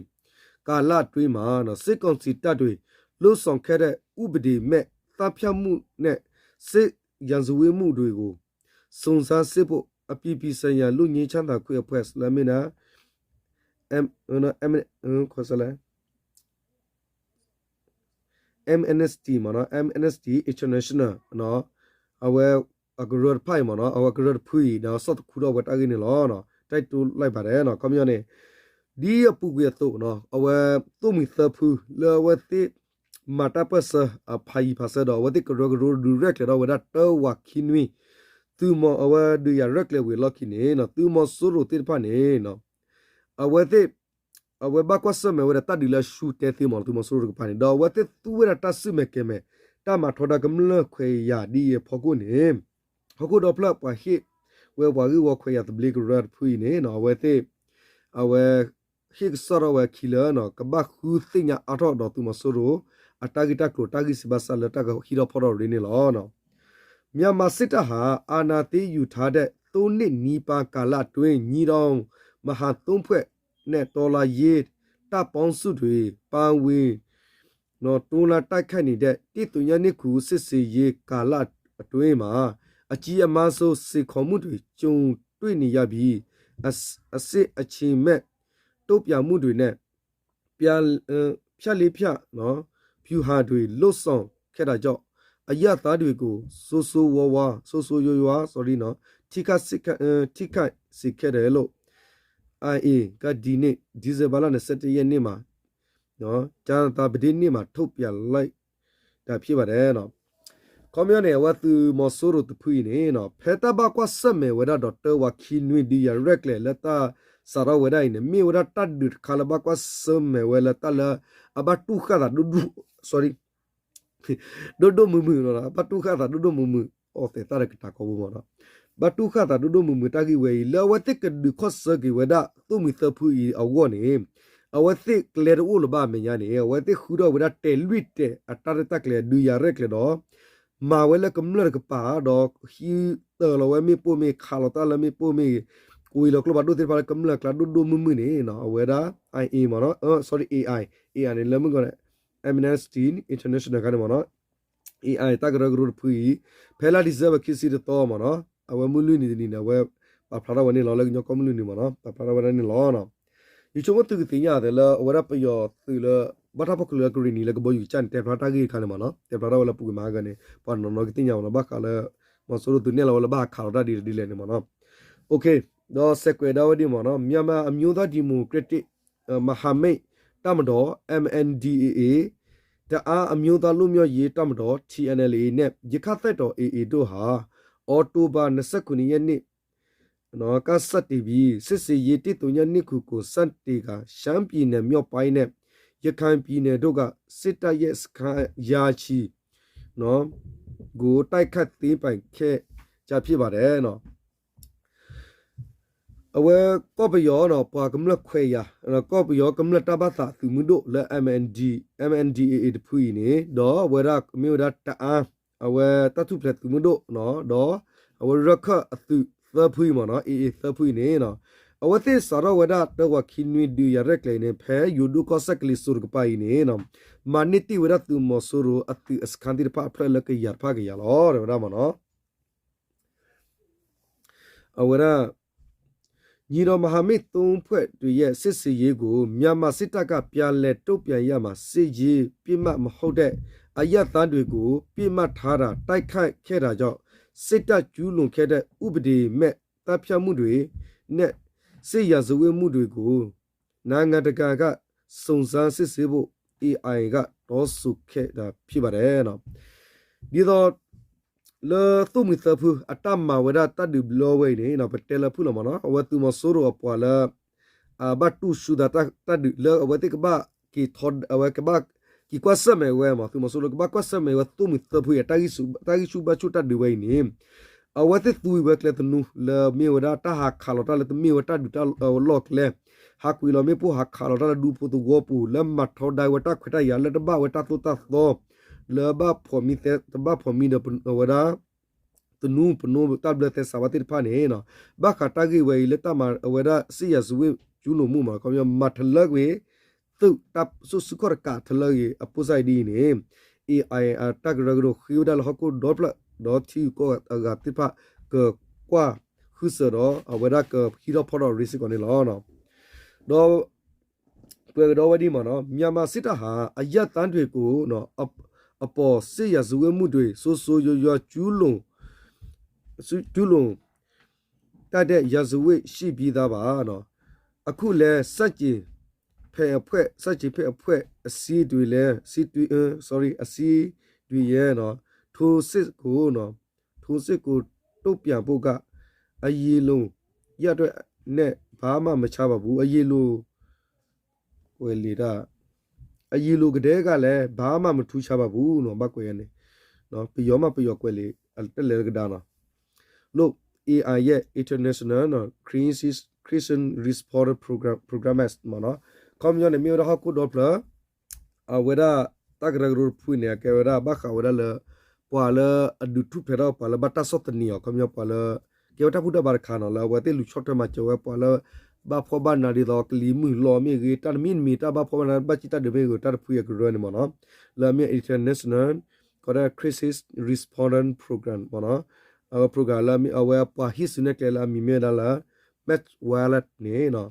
းကာလအတွင်းမှာနော် စစ်ကောင်စီတပ်တွေ လုပ်ဆောင်ခဲ့တဲ့ ဥပဒေမဲ့ သတ်ဖြတ်မှုနဲ့ စစ်ရာဇဝတ်မှုတွေကို စုံစမ်းစစ်ဖို့ အပြည်ပြည်ဆိုင်ရာ လွတ်ငြိမ်းချမ်းသာခွင့်အဖွဲ့ လၢမ့ၢ်ဒၣ် M- ခီစလဲ Amnesty မ့ၢ်နီၤ Amnesty International အဝဲအကရၢတဖၣ်အံၤမ့ၢ်နီၤ အဝဲကရၢတဖုအံၤ ဒီးဆီၣ်သခူထီၣ်ဝဲတၢ်ဂ့ၢ်န့ၣ်လီၤ. တိုက်တွန်းလိုက်ပါတယ် ခီပညီန့ၣ် ဒ်အပူၤကွံာ်အသိးနီၤ အဝဲသိၣ်မှံၤသၢဖု လၢအဝဲသ့ၣ်မၤတၢ်ပၢၢ်ဆၢ အဖးယံၤဖးဆၢဒီး အဝဲသ့ၣ်ကရၢကရိဒုးရဲၣ်ကျဲၤထီၣ်ဝဲဒၣ်တၢဝးခံနွံ သုးမီၤအဝဲဒုးယၤရဲၣ်ကျဲၤဝံၤအလီၢ်ခံန့ၣ်နီၤ သုးမီၤစိရိၤသ့ၣ်တဖၣ်န့ၣ် အဝဲသ့ၣ် အဝဲဘၣ်ကွၢ်ဆၢၣ်မဲာ်ဝဲဒၣ်တၢ်ဒုးလၢအဆူၣ်တဲသ့မ့ၢ်နီၤ သုးမီၤစိရိၤတကပၤန့ၣ် ဒီးအဝဲသ့ၣ်သူဝဲဒၣ်တၢ်ဆူၣ်မဲာ်ကဲၤမဲာ် တၢ်မၤထီဒါကမျၢၢ်ခွဲးယာ်ဒ်အံၤအဖီခိၣ်န့ၣ် ဟီၣ်ခိၣ်ဒီဖျၢၣ်ပှၤဟ့ၣ်ဝဲပှၤဂ့ၢ်ဝီခွဲးယာ်သဘျ့ကရၢတဖုအံၤန့ၣ်နီၤ အဝဲသ့ၣ် အဝဲ ဟ့ၣ်ကစၢ်ထီၣ်ဝဲအခံလၢ ကဘၣ်ဃုသ့ၣ်ညါအါထီၣ်ဒီးသုးမီၤစိရိၤ အတၢ်ဂ့ၢ်တၢ်ကျိၤတၢ်ဂံၢ်စၢ်ဘါစၢ်လၢတၢ်ကဟံးထီၣ်ဖီၣ်ထီၣ်ရ့န့ၣ်လီၤ. မြန်မာစစ်တပ်ဟာ အာဏာသိမ်းယူထားတဲ့ သုံးနှစ်နီးပါးကာလအတွင်း ညီနောင် မဟာသုံးဖွဲ့နဲ့ တော်လှန်ရေးတပ်ပေါင်းစုတွေ ပါဝင် တွန်းလှန်တိုက်ခိုက်နေတဲ့ တစ်သုညနှစ်ခု စစ်ဆင်ရေးကာလအတွင်းမှာ အကြီးအမားဆုံး စိန်ခေါ်မှုတွေ ကြုံတွေ့နေရပြီး အစစ်အဆင်မဲ့ တုံ့ပြန်မှုတွေနဲ့ ဖြတ်လေးဖြတ် ဗျူဟာတွေ လုပ်ဆောင်ခဲ့တာကြောင့် အရပ်သားတွေကို ဆိုးဆိုးဝါးဝါ ဆိုးဆိုးရွားရွား sorry နော် ထိခိုက်စေခဲ့တယ်လို့ IA က ဒီနေ့ ဒီဇင်ဘာလ နှစ်ဆယ့်တစ်ရက်နေ့မှာ ကြာသပတေးနေ့မှာ ထုတ်ပြန်လိုက်တာ ဖြစ်ပါတယ် ခီပညီန့ၣ် အဝဲသုးမီၤစိရိၤတဖုအံၤန့ၣ် ဖဲတၢ်ဘၣ်ကွၢ်ဆၢၣ်မဲာ်ဝဲဒၣ်ဒီးတၢဝးခံနွံ ဒုးယၤရဲၣ်ကျဲၤလၢတၢ်စးထီၣ်ဝဲဒၣ်အံၤန့ၣ် မ့ၢ်ဝဲဒၣ်တၢ်ဒုးတခါလၢဘၣ်ကွၢ်ဆၢၣ်မဲာ်ဝဲလၢတၢ်လၢ အဘၣ်တူၢ်ဃၣ်သးဒိၣ်ဒိၣ် sorry ဒိၣ်ဒိၣ်မုၢ်မုၢ်နီၤ ဘၣ်တူၢ်ဃၣ်သးဒိၣ်ဒိၣ်မုၢ်မုၢ် အီၣ်သဲးသၣ်ဒီးကတၢၢ်ကီဘိမ့ၢ်နီၤ ဘၣ်တူၢ်ဃၣ်သးဒိၣ်ဒိၣ်မုၢ်မုၢ်တၢ်ဂ့ၢ်ဝဲအံၤ လၢအဝဲသ့ၣ်ကဒုးခီၣ်ဆၢက့ၤဝဲဒၣ် သိၣ်မှံၤသၢဖုအံၤအဂီၢ်န့ၣ် အဝဲသ့ၣ်ကျဲတအိၣ်လၢၤဘၣ်အမဲာ်ညါန့ၣ် အဝဲသ့ၣ်ဃုထီၣ်ဝဲဒၣ်တဲာ်လွံၢ်တဲာ်အတၢ်ရဲၣ်တၢ်ကျဲၤ ဒုးယၤရဲၣ်ကျဲၤဒီး မၤဝဲလၢကမျၢၢ်တကပၤ ဒီးဃံတၢၤလီၤဝဲမ့ၣ်ပိၢ်မ့ၢ်ခးလီၤတၢ်လၢမ့ၣ်ပိၢ်မ့ၢ် ကွံာ်လီၤကျိဖးဒိၣ်သ့ၣ်တဖၣ်လၢကမျၢၢ်အကျါဒိၣ်ဒိၣ်မုၢ်မုၢ်န့ၣ် အဝဲဒၣ် IA မ့ၢ်နီၤ sorry AI AI န့ၣ် လၢမုၢ်ကီၢ်န့ၣ် Amnesty International ခါန့ၣ်မ့ၢ်နီၤ AI တၢ်ကရၢကရိတဖုအံၤ ဖဲလါ December ခံဆံတသီမ့ၢ်နီၤ အဝဲမုၢ်လွံၢ်နံၤတနံၤန့ၣ် အဝဲပာ်ဖျါထီၣ်ဝဲန့ၣ်လီၤ လၢကညီကီၢ်မုၢ်လွံၢ်နံၤမ့ၢ်နီၤ ပာ်ဖျါထီၣ်ဝဲဒၣ်န့ၣ်လီၤ. ယဆိကမိၣ်သုကသ့ၣ်ညါသ့လၢ အဝဲဒၣ်ပယီၤသုးလၢ ဘၣ်တၢ်ဖီၣ်ချုးလၢကရ့ၣ်နံၤလၢကဘီယူၤကစၢ်န့ၣ် တဲဖျါတၢ်ဂ့ၢ်တခါန့ၣ်မ့ၢ်နီၤ, တဲဖျါထီၣ်ဝဲလၢပူၤကွံာ်မၤဟါဂၤန့ၣ် ပှၤနီၢ်နီၢ်ကသ့ၣ်ညါမ့ၢ်နီၤ, ဘၣ်ဃးလၢ မီၤစိရိၤသုးနဲၣ်လီၤဝဲလၢဘၣ်ဟးခးလီၤတၢ်ဒ်လဲၣ်ဒ်လဲၣ်န့ၣ်မ့ၢ်နီၤ. ဒီးစဲးကွဲးဒၣ်ဝဲဒ်မ့ၢ်နီၤ, မြန်မာအမျိုးသားဒီမိုကရက်တစ် မဟာမိတ်တပ်မတော် M N D A A တအာင်းအမျိုးသားလွတ်မြောက်ရေးတပ်မတော် T N L A နဲ့ ရခိုင်တပ်တော် A A တို့ဟာ အောက်တိုဘာ နှစ်ဆယ့်ခုနှစ်ရက်နေ့ ကစတင်ပြီး စစ်ဆင်ရေး တစ်သုညနှစ်ခုကို စတင်ကာ ရှမ်းပြည်နယ်မြောက်ပိုင်းနဲ့ ရခိုင်ပြည်နယ်တို့က စစ်တပ်ရဲ့စခန်းရာချီ ကို တိုက်ခိုက်သိမ်းပိုက်ခဲ့ကြဖြစ်ပါတယ်. အဝဲကီၢ်ပယီၤ ပှၤကမျၢၢ်ခွဲးယာ် ကီၢ်ပယီၤကမျၢၢ်တၢ်ဘၣ်သးသုးမုၢ်ဒိၣ်လၢ M N D, M N D A A တဖုအံၤန့ၣ် ဒီးအဝဲဒၣ်မ့ၢ်ဝဲဒၣ်တအါ အဝဲတၢ်ထူၣ်ဖျဲးသုးမုၢ်ဒိၣ် ဒီးအဝဲရခၢၣ်အသုးသၢဖုအံၤမ့ၢ်နီၤ A A သၢဖုအံၤန့ၣ် အဝဲသ့ၣ်စးထီၣ်ဝဲဒၣ် တဝီခံနွံ ဒုးယၤရဲၣ်ကျဲၤန့ၣ် ဖဲယိၤဒိၣ်ကီၢ်စဲၣ်ကလံၤစိးတကပၤအံၤန့ၣ် မၤန့ၢ်တ့ၢ်ဝဲဒၣ်သုးမီၤစိရိၤအသုးအစခန်းသ့ၣ်တဖၣ်အဖျၢၣ်လၢကယၤတဖၣ်ကယၤလီၤ တဲဝဲဒၣ်မ့ၢ်နီၤ. အဝဲဒၣ် ညီနောင်မဟာမိတ်သုံးဖွဲ့တွေရဲ့စစ်ဆင်ရေးကို မြန်မာစစ်တပ်ကပြန်လည်တုံ့ပြန်ရမှာ စစ်ရေးပစ်မှတ်မဟုတ်တဲ့ အရပ်သားတွေကို ပစ်မှတ်ထားတာ တိုက်ခိုက်ခဲ့တာကြောင့် စစ်တပ်ကျူးလွန်ခဲ့တဲ့ ဥပဒေမဲ့သတ်ဖြတ်မှုတွေနဲ့ စစ်ရာဇဝတ်မှုတွေကို နိုင်ငံတကာက စုံစမ်းစစ်ဆေးဖို့ A I က တောင်းဆိုခဲ့တာဖြစ်ပါတယ်. ဒ်သိး လၢသိၣ်မှံၤသၢဖု အတၢ်မၤဝဲဒၣ်တၢ်ဒုးဘျီဝဲအံၤန့ၣ် ပတဲလၢဖုၣ်လီၤမ့ၢ်နီၤ အဝဲသုးမီၤစိရိၤအပှၤလၢ ဘၣ်တူၢ်ဆူၣ်သးတၢ်ဒုးလၢအဝဲသ့ၣ်ကဘၣ် အဝဲကဘၣ်က့ၤကွၢ်ဆၢၣ်မဲာ်ဝဲမ့ၢ် သုးမီၤစိရိၤကဘၣ်ကွၢ်ဆၢၣ်မဲာ်ဝဲသိၣ်မှံၤသၢဖုအံၤ တၢ်ဂံၢ်ဆူၣ်ဘါဆူၣ်တၢ်ဒုးဝဲအံၤန့ၣ် အဝဲသ့ၣ်သူဝဲကျဲသနူလၢမ့ၢ်ဝဲဒၣ်တၢ်ဟးခးလီၤတၢ်လၢတမ့ၢ်ဝဲတၢ်ဒုးတၢ်လီၢ်ကျဲ ဟးကွံာ်လီၤမ့ၣ်ပိၢ်ဟးခးလီၤတၢ်လၢဒူဖိသဝီပူၤ လၢမၤထီဒါဝဲတၢ်ခွဲးတၢ်ယာ်လၢတဘၣ်ဝဲတၢ်သိၣ်တၢ်သီ လၢဘၣ်ဖှီၣ်မံသဲ တဘၣ်ဖှီၣ်မံဒီးအဝဲဒၣ် သနူပနိတၢ်ဘျၢသဲစးဘၣ်သ့ၣ်တဖၣ်န့ၣ် ဘၣ်ဃးတၢ်ဂ့ၢ်ဝဲအံၤလၢတၢ်မၤအဝဲဒၣ် စစ်ရာဇဝတ်ကျူးလွန်မှု မ့ၢ်နီၤ ခီပညီ မၤထလၢကွံာ် သုးတၢ်စိာ်စုခီၣ်တကးထလၢကွံာ်အပိၢ်စၢ်အံၤဒ်အံၤန့ၣ် A I အတၢ်ကရၢကရိဃ့ဝဲဒၣ်လၢဟီၣ်ခိၣ်ဒီဖျၢၣ် ဒီးထံဂုၤကီၢ်ဂၤသ့ၣ်တဖၣ် ကကွၢ်ဃုစၢၤဒီး အဝဲဒၣ်ကဟံးထီၣ်ဖီၣ်ထီၣ်ရ့စ့ၢ်ကီးန့ၣ်လီၤ. ဒီး ကွဲးကဒီးဝဲဒ်မ့ၢ်နီၤ မြန်မာစစ်တပ်ဟာ အရပ်သားတွေကို အပေါ်စစ်ရာဇဝတ်မှုတွေ ဆိုးဆိုးရွားရွားကျူးလွန် ကျူးလွန်တတ်တဲ့ရာဇဝတ်ရှိပြီးသားပါ။ အခုလည်း ဆန့်ကျင်ဖက်အဖွဲ့ ဆန့်ကျင်ဖက်အဖွဲ့အစည်းတွေလည်း အစည်းတွေ sorry အစည်းတွေရဲ့ထိုးစစ်ကိုထိုးစစ်ကိုတုံ့ပြန်ဖို့က အရင်လိုရတဲ့နဲ့ဘာမှမခြားပါဘူး အရင်လိုကွဲးလေတၢ် အရင်လိုကတည်းကလည်းဘာမှမထူးခြားပါဘူး ဘၣ်ကွဲးယၤန့ၣ် ပယီၤမးပယီၤကွဲးလေ တလဲၤကဒါနီၤ လို့ A I ရဲ့ International Crisis Response Program Programme မ့ၢ်နီၤ ခီပညီန့ၣ် မ့ၢ်ဝဲဒၣ်ဟီၣ်ခိၣ်ဒီဖျၢၣ် အဝဲဒၣ်တၢ်ကရၢကရိတဖုန့ၣ် အကဲဝဲဒၣ်ဘၣ်ဃးဝဲဒၣ်လၢ ပှၤလၢအဒုးထူၣ်ဖျဲးထီၣ်ပှၤလၢဘၣ်တၢ်ဆီၣ်သနံးအီၤ ခီပညီပှၤလၢ ကဲဝဲတၢ်ဘူၣ်တၢ်ဘါတခါနီၤ လၢအဝဲသ့ၣ်လူၤဆီၣ်ထွဲမၤစၢၤဝဲပှၤလၢ ဘၣ်ဖှီၣ်ဘၣ်နးဒ်သိးကလံၤမုၢ်လီၤမ့ၢ်ဂ့ၤ တၢ်တမံၤတမံၤတၢ်ဘၣ်ဖှီၣ်ဘၣ်နးဘၣ်စံးတၢ်ဒုးမ့ၢ်ဂ့ၤ တၢ်တဖုအကရၢန့ၣ်မ့ၢ်နီၤ လၢအမ့ၢ် International ကီးဒၣ် Crisis Response Program မ့ၢ်နီၤ အဝဲ program လၢအဝဲပှၤဟံးစုနဲၣ်ကျဲလၢအမံၤမ့ၢ်ဝဲဒၣ်လၢ Max Wallett န့ၣ်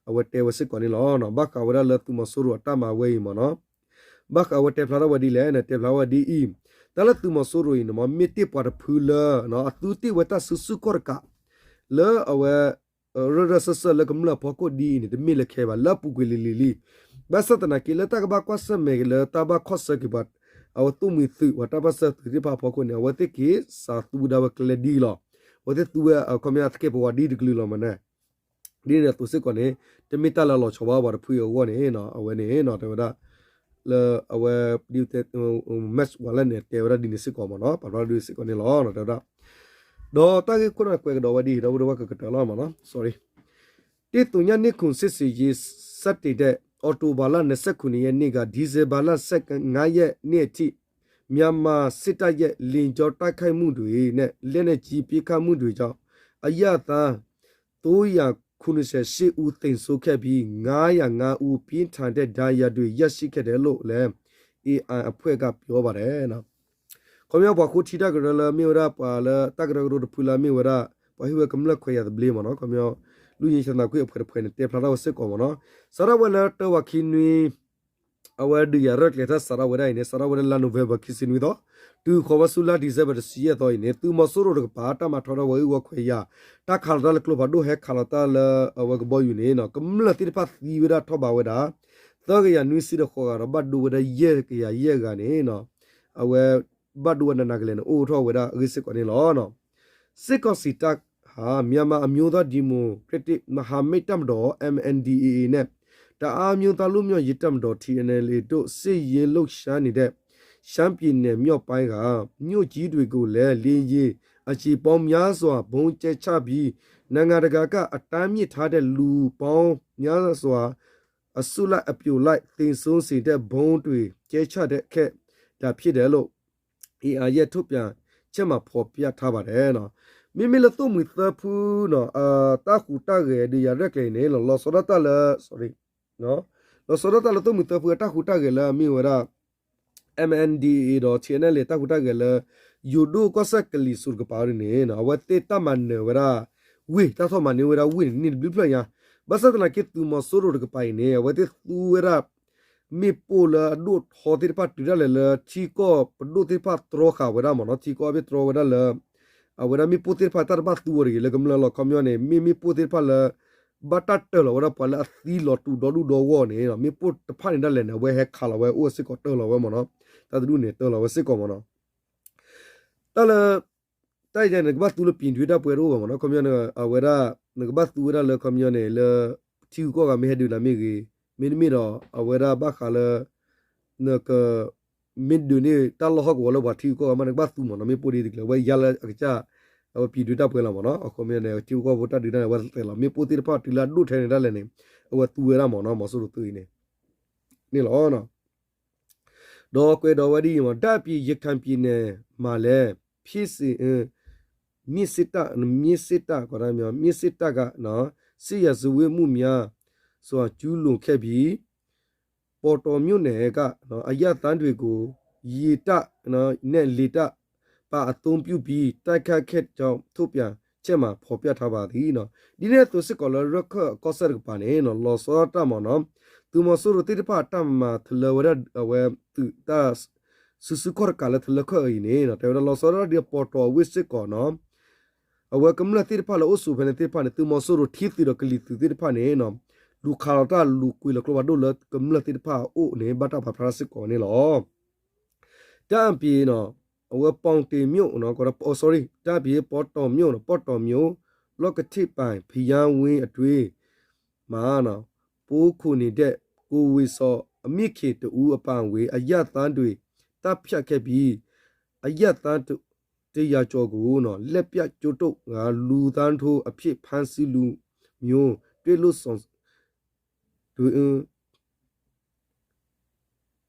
အဝဲတဲဝဲစ့ၢ်ကီးန့ၣ်လီၤ. ဘၣ်ဃးဝဲဒၣ်လၢသုးမီၤစိရိၤအတၢ်မၤဝဲအံၤမ့ၢ်နီၤ ဘၣ်ဃးဝဲတဲဖျါထီၣ်ဝဲဒ်လဲၣ်န့ၣ် တဲဖျါဝဲဒ်အံၤ တၢ်လၢသုးမီၤစိရိၤအံၤန့ၣ်မ့ၢ် မ့ၢ်တ့ၢ်ပှၤတဖုလၢ အသုတ့ၢ်ဝဲတၢ်စုဆူၣ်ခီၣ်တကး လၢအဝဲ ရၢရၢစၢၢ်စၢၢ်လၢကမျၢၢ်အဖီခိၣ်ဒ်အံၤန့ၣ် တမ့ၢ်လၢခဲဘၣ် လၢအပူၤကွံာ်လံၤလံၤလံ ဘၣ်ဆၣ်သနာ်က့လၢတၢ်ကဘၣ်ကွၢ်ဆၢၣ်မဲာ်လၢတၢ်ဘၣ်ခီၣ်ဆၢက့ၤပှၤ အဝဲသိၣ်မှံၤသုး ပှၤတၢ်ပၢၢ်ဆၢသုးသ့ၣ်တဖၣ်အဖီခိၣ်န့ၣ် အဝဲသ့ၣ်က့ၤစးသူဝဲဒၣ်ဝဲကျဲဒ်အံၤလီၤ. အဝဲသ့ၣ်သူဝဲအခီပညီသကဲးပဝးဒ်တကလုာ်လီၤမ့ၢ်န့ၣ် ဒ်န့ၣ်အသိးစ့ၢ်ကီးန့ၣ် တမ့ၢ်တၢ်လၢလီၤဆီဘၣ်ပှၤတဖုအဂီၢ်န့ၣ် အဝဲန့ၣ်တဲဝဲဒၣ် လၢအဝဲ Max Wallett န့ၣ် တဲဝဲဒၣ်ဒ်န့ၣ်စ့ၢ်ကီးမ့ၢ်နီၤ ပာ်ဖျါဒ်စ့ၢ်ကီးန့ၣ်လီၤ တဲဝဲဒၣ် ဒီးတၢ်ဂ့ၢ်ခိၣ်နၢ်ကွဲးကဒီးဝဲဒ်အံၤ ဒီပုၢ်ဝဲၢ်ကကတၢၢ်လီၤမ့ၢ်နီၤ sorry တစ်သုညနှစ်ခုစစ်ဆင်ရေးစတင်တဲ့ အောက်တိုဘာလ နှစ်ဆယ့်ခုနှစ်ရက်နေ့က ဒီဇင်ဘာလ ဆယ့်ငါးရက်နေ့အထိ မြန်မာစစ်တပ်ရဲ့ လေကြောင်းတိုက်ခိုက်မှုတွေနဲ့ လက်နက်ကြီးပစ်ခတ်မှုတွေကြောင့် အရပ်သား သုံးရာခုနစ်ဆယ့်ရှစ်ဦး သေဆုံးခဲ့ပြီး ငါးရာငါးဦး ပြင်းထန်တဲ့ဒဏ်ရာတွေ ရရှိခဲ့တယ်လို့လည်း A I အဖွဲ့က ပြောပါတယ် ခီပညီပှၤဃိထံတၢ်ကရၢလၢမ့ၢ်ဝဲဒၣ်ပှၤလၢတၢ်ကရၢကရိတဖုလၢမ့ၢ်ဝဲဒၣ် ပှၤဟ့ၣ်ဝဲကမျၢၢ်ခွဲးယာ်သဘျ့မ့ၢ်နီၤ ခီပညီ လွတ်ငြိမ်းချမ်းသာခွင့်အဖွဲ့တဖုန့ၣ် တဲဖျါထီၣ်ဝဲစ့ၢ်ကီးမ့ၢ်နီၤ. စးထီၣ်ဝဲလၢတၢဝးခံနွံ အဝဲဒုးယၤရဲၣ်ကျဲၤတၢ်စးထီၣ်ဝဲဒၣ်အံၤန့ၣ် စးထီၣ်ဝဲလၢလါ November ခံဆံနွံသီ တုၤဃီၤဝဲဆူလါ December တဆံယဲၢ်သီအံၤန့ၣ် သုးမီၤစိရိၤတကပၤ တၢ်မၤထီဒါဝဲအဂီၢ်ခွဲးယာ် တၢ်ခးလီၤတၢ်လၢကျိဖးဒိၣ် ဟဲခးလီၤတၢ်လၢအဝဲကဘီယူၤန့ၣ် ကမျၢၢ်သ့ၣ်တဖၣ်သံဝဲဒၣ်ထီၣ်ဘးဝဲဒၣ် သၢကယၤနွံဆံဒီးဃိးဂၤဒီး ဘၣ်ဒိဝဲဒၣ်ယဲၢ်ကယၤယဲၢ်ဂၤန့ၣ် အဝဲ ဘၣ်ဒိဝဲနးနးကလဲာ်န့ၣ် အိၣ်ထီၣ်ဝဲဒၣ်အဂ့ၢ်စ့ၢ်ကီးန့ၣ်လီၤ. စစ်ကောင်စီတပ်ဟာ မြန်မာအမျိုးသားဒီမိုကရက်တစ်မဟာမိတ်တပ်မတော် M N D A A နဲ့ တအာင်းအမျိုးသားလွတ်မြောက်ရေးတပ်မတော် T N L A တို့ စစ်ရေးလှုပ်ရှားနေတဲ့ ရှမ်းပြည်နယ်မြောက်ပိုင်းက မြို့ကြီးတွေကိုလည်း လေယာဉ်အကြိမ်ပေါင်းများစွာ ဗုံးကြဲချပြီး နိုင်ငံတကာက အတားမြစ်ထားတဲ့ လူပေါင်းများစွာ အစုလိုက်အပြုံလိုက် သေဆုံးစေတဲ့ ဗုံးတွေ ကြဲချခဲ့တာဖြစ်တယ်လို့ A I ရဲ့ ထုတ်ပြန်ချက်မှာ ဖော်ပြထားပါတယ်. မ့မ့ၢ်လၢသိၣ်မှံၤသၢဖုနီၤ တၢ်ဟူးတၢ်ဂဲၤဒုးယၤရဲၣ်ကျဲၤန့ၣ် လီၤဆီဒၣ်တၢ်လၢ လီၤဆီဒၣ်တၢ်လၢသိၣ်မှံၤသၢဖုအတၢ်ဟူးတၢ်ဂဲၤလၢအမ့ၢ်ဝဲဒၣ် M N D A A ဒီး T N L A တၢ်ဟူးတၢ်ဂဲၤလၢ ယိၤဒိၣ်ကီၢ်စဲၣ်ကလံၤစိးတကပၤန့ၣ် အဝဲသ့ၣ်တၢ်မၤနၢၤဝဲဒၣ် ဝ့ၢ် တၢ်ထီၣ်မၤန့ၢ်ဝဲဒၣ်ဝ့ၢ်န့ၣ် န့ၢ်တဘျုးဖျၢၣ်ညါ, ဘၣ်ဆၣ်သနာ်က့ သုးမီၤစိရိၤတကပၤအံၤန့ၣ် အဝဲသ့ၣ်သူဝဲဒၣ် မ့ၣ်ပိၢ်လၢအဒိၣ်ထီသ့ၣ်တဖၣ်တုၤဒၣ်လဲာ်လၢ ထံကီၢ်ပဒိၣ်သ့ၣ်တဖၣ်တြီဃာ်ဝဲဒၣ်မ့ၢ်နီၤ, ထံကီၢ်အဘ့ၣ်တြီဝဲဒၣ်လၢ အဝဲဒၣ်မ့ၣ်ပိၢ်သ့ၣ်တဖၣ်တၢ်တဘၣ်သူဝဲတဂ့ၤလၢကမျၢၢ်လီၤ. ခီပညီန့ၣ် မ့ၢ်မ့ၣ်ပိၢ်သ့ၣ်တဖၣ်လၢ ဘၣ်တၢ်တၢၢ်လီၤဝဲဒၣ်ပှၤလၢအသံလီၤတူာ်ဒီဒူၣ်ဒီဂီၢ်န့ၣ် မ့ၣ်ပိၢ်တဖၣ်န့ၣ်ဒၣ်လဲာ်န့ၣ် အဝဲဟဲခးလီၤဝဲအိၣ်စ့ၢ်ကီးတၢၢ်လီၤဝဲမ့ၢ်နီၤ, တၢ်တဒူၣ်န့ၣ်တၢၢ်လီၤဝဲစ့ၢ်ကီးမ့ၢ်နီၤ. တၢ်လၢ တၢ်အံၤန့ၣ် နကဘၣ်သူလၢပံၤဒွံတၢ်ပှဲၤတအိၣ်ဘၣ်မ့ၢ်နီၤ, ခီပညီန့ၣ် အဝဲဒၣ် နကဘၣ်သူဝဲဒၣ်လၢခီပညီန့ၣ် လၢ ထံဂုၤကီၢ်ဂၤမ့ၢ်ဟဲဒုးနၤမ့ၢ်ဂ့ၤ, မ့တမ့ၢ်ဒီး အဝဲဒၣ်ဘၣ်ဃးလၢ နက မ့ၢ်ဒုးန့ၢ်တၢ်လီၢ်ဟီၣ်ကဝီၤလၢပှၤထံဂုၤကီၢ်ဂၤမ့ၢ် နကဘၣ်သူမ့ၢ်နီၤ, မ့ၣ်ပိၢ်ဒ်တကျဲၤ အဝဲယါလၢအကစၢ် အဝဲပံၤဒွံတၢ်ပှဲၤလီၤမ့ၢ်နီၤ, အဃိမ့ၢ်န့ၣ် ထံဂုၤကီၢ်ဂၤဖိတၢ်ဒုးတၢ်န့ၣ် အဝဲသဲးလီၤ မ့ၣ်ပိၢ်သ့ၣ်တဖၣ်တုၤလၢအဒိၣ်ထဲန့ၣ်ဒၣ်လဲာ်န့ၣ် အဝဲသူဝဲဒၣ်မ့ၢ်နီၤ, မီၤစိရိၤသုးအံၤန့ၣ် န့ၣ်လီၤ. ဒီးကွဲးဒီးဝဲဒ်အံၤမ့ၢ် ဒါ့အပြင်ရခိုင်ပြည်နယ်မှာလည်း ဖြစ်စဉ် မြစ်စစ်တပ် မြစ်စစ်တပ် က စစ်ရာဇဝတ်မှုများစွာကျူးလွန်ခဲ့ပြီး ပေါက်တောမြို့နယ်က အရပ်သားတွေကို ရေတပ်နဲ့လေတပ်ပါအသုံးပြုပြီး တိုက်ခိုက်ခဲ့ကြောင်း ထုတ်ပြန်ချက်မှာ ဖော်ပြထားပါသည်. ဒ်န့ၣ်အသိးစ့ၢ်ကီးလၢရခၢၣ်ကီၢ်စဲၣ်တကပၤန့ၣ် လီၤဆီဒၣ်တၢ်မ့ၢ်နီၤ, သုးမီၤစိရိၤသ့ၣ်တဖၣ်တၢ်မၤတလၢဝဲဒၣ်အဝဲသုးတၢ် စုဆူၣ်ခီၣ်တကးလၢထလၢခၢၣ်အံၤန့ၣ် တဲဝဲဒၣ်လီၤဆီဒၣ်တၢ်ဒ်အပီတီၢ်အဝ့ၢ်စ့ၢ်ကီးနီၤ, အဝဲကမျၢၢ်သ့ၣ်တဖၣ်လၢအိၣ်ဆိးဖဲန့ၣ်သ့ၣ်တဖၣ်န့ၣ် သုးမီၤစိရိၤထံသုးဒီးကလံၤသုးသ့ၣ်တဖၣ်န့ၣ် လူၤခးလီၤတၢ်လူၤကွံာ်လီၤကျိဖးဒိၣ်လၢကမျၢၢ်သ့ၣ်တဖၣ်အအိၣ်န့ၣ် ဘၣ်တၢ်ပာ်ဖျါထီၣ်စ့ၢ်ကီးန့ၣ်လီၤ. ဒါ့အပြင် အဝဲ ပေါက်တောမြို့ နော် sorry ဒါ့အပြင် ပေါက်တောမြို့ နော် ပေါက်တောမြို့ လော့ကထီၣ်ပၢၣ် ဘုရားဝင်းအတွင်းမှာ ပုန်းခိုနေတဲ့ ကိုဝေစော် အမိခင်တစ်ဦးအပါအဝင် အရပ်သားတွေ သတ်ဖြတ်ခဲ့ပြီး အရပ်သား တစ်ရာကျော်ကို လက်ပြကြိုးတုပ်ကာ လူသတ်ထိုးအဖြစ် ဖမ်းဆီးမှုမျိုး တွေ့လို့ဆောင်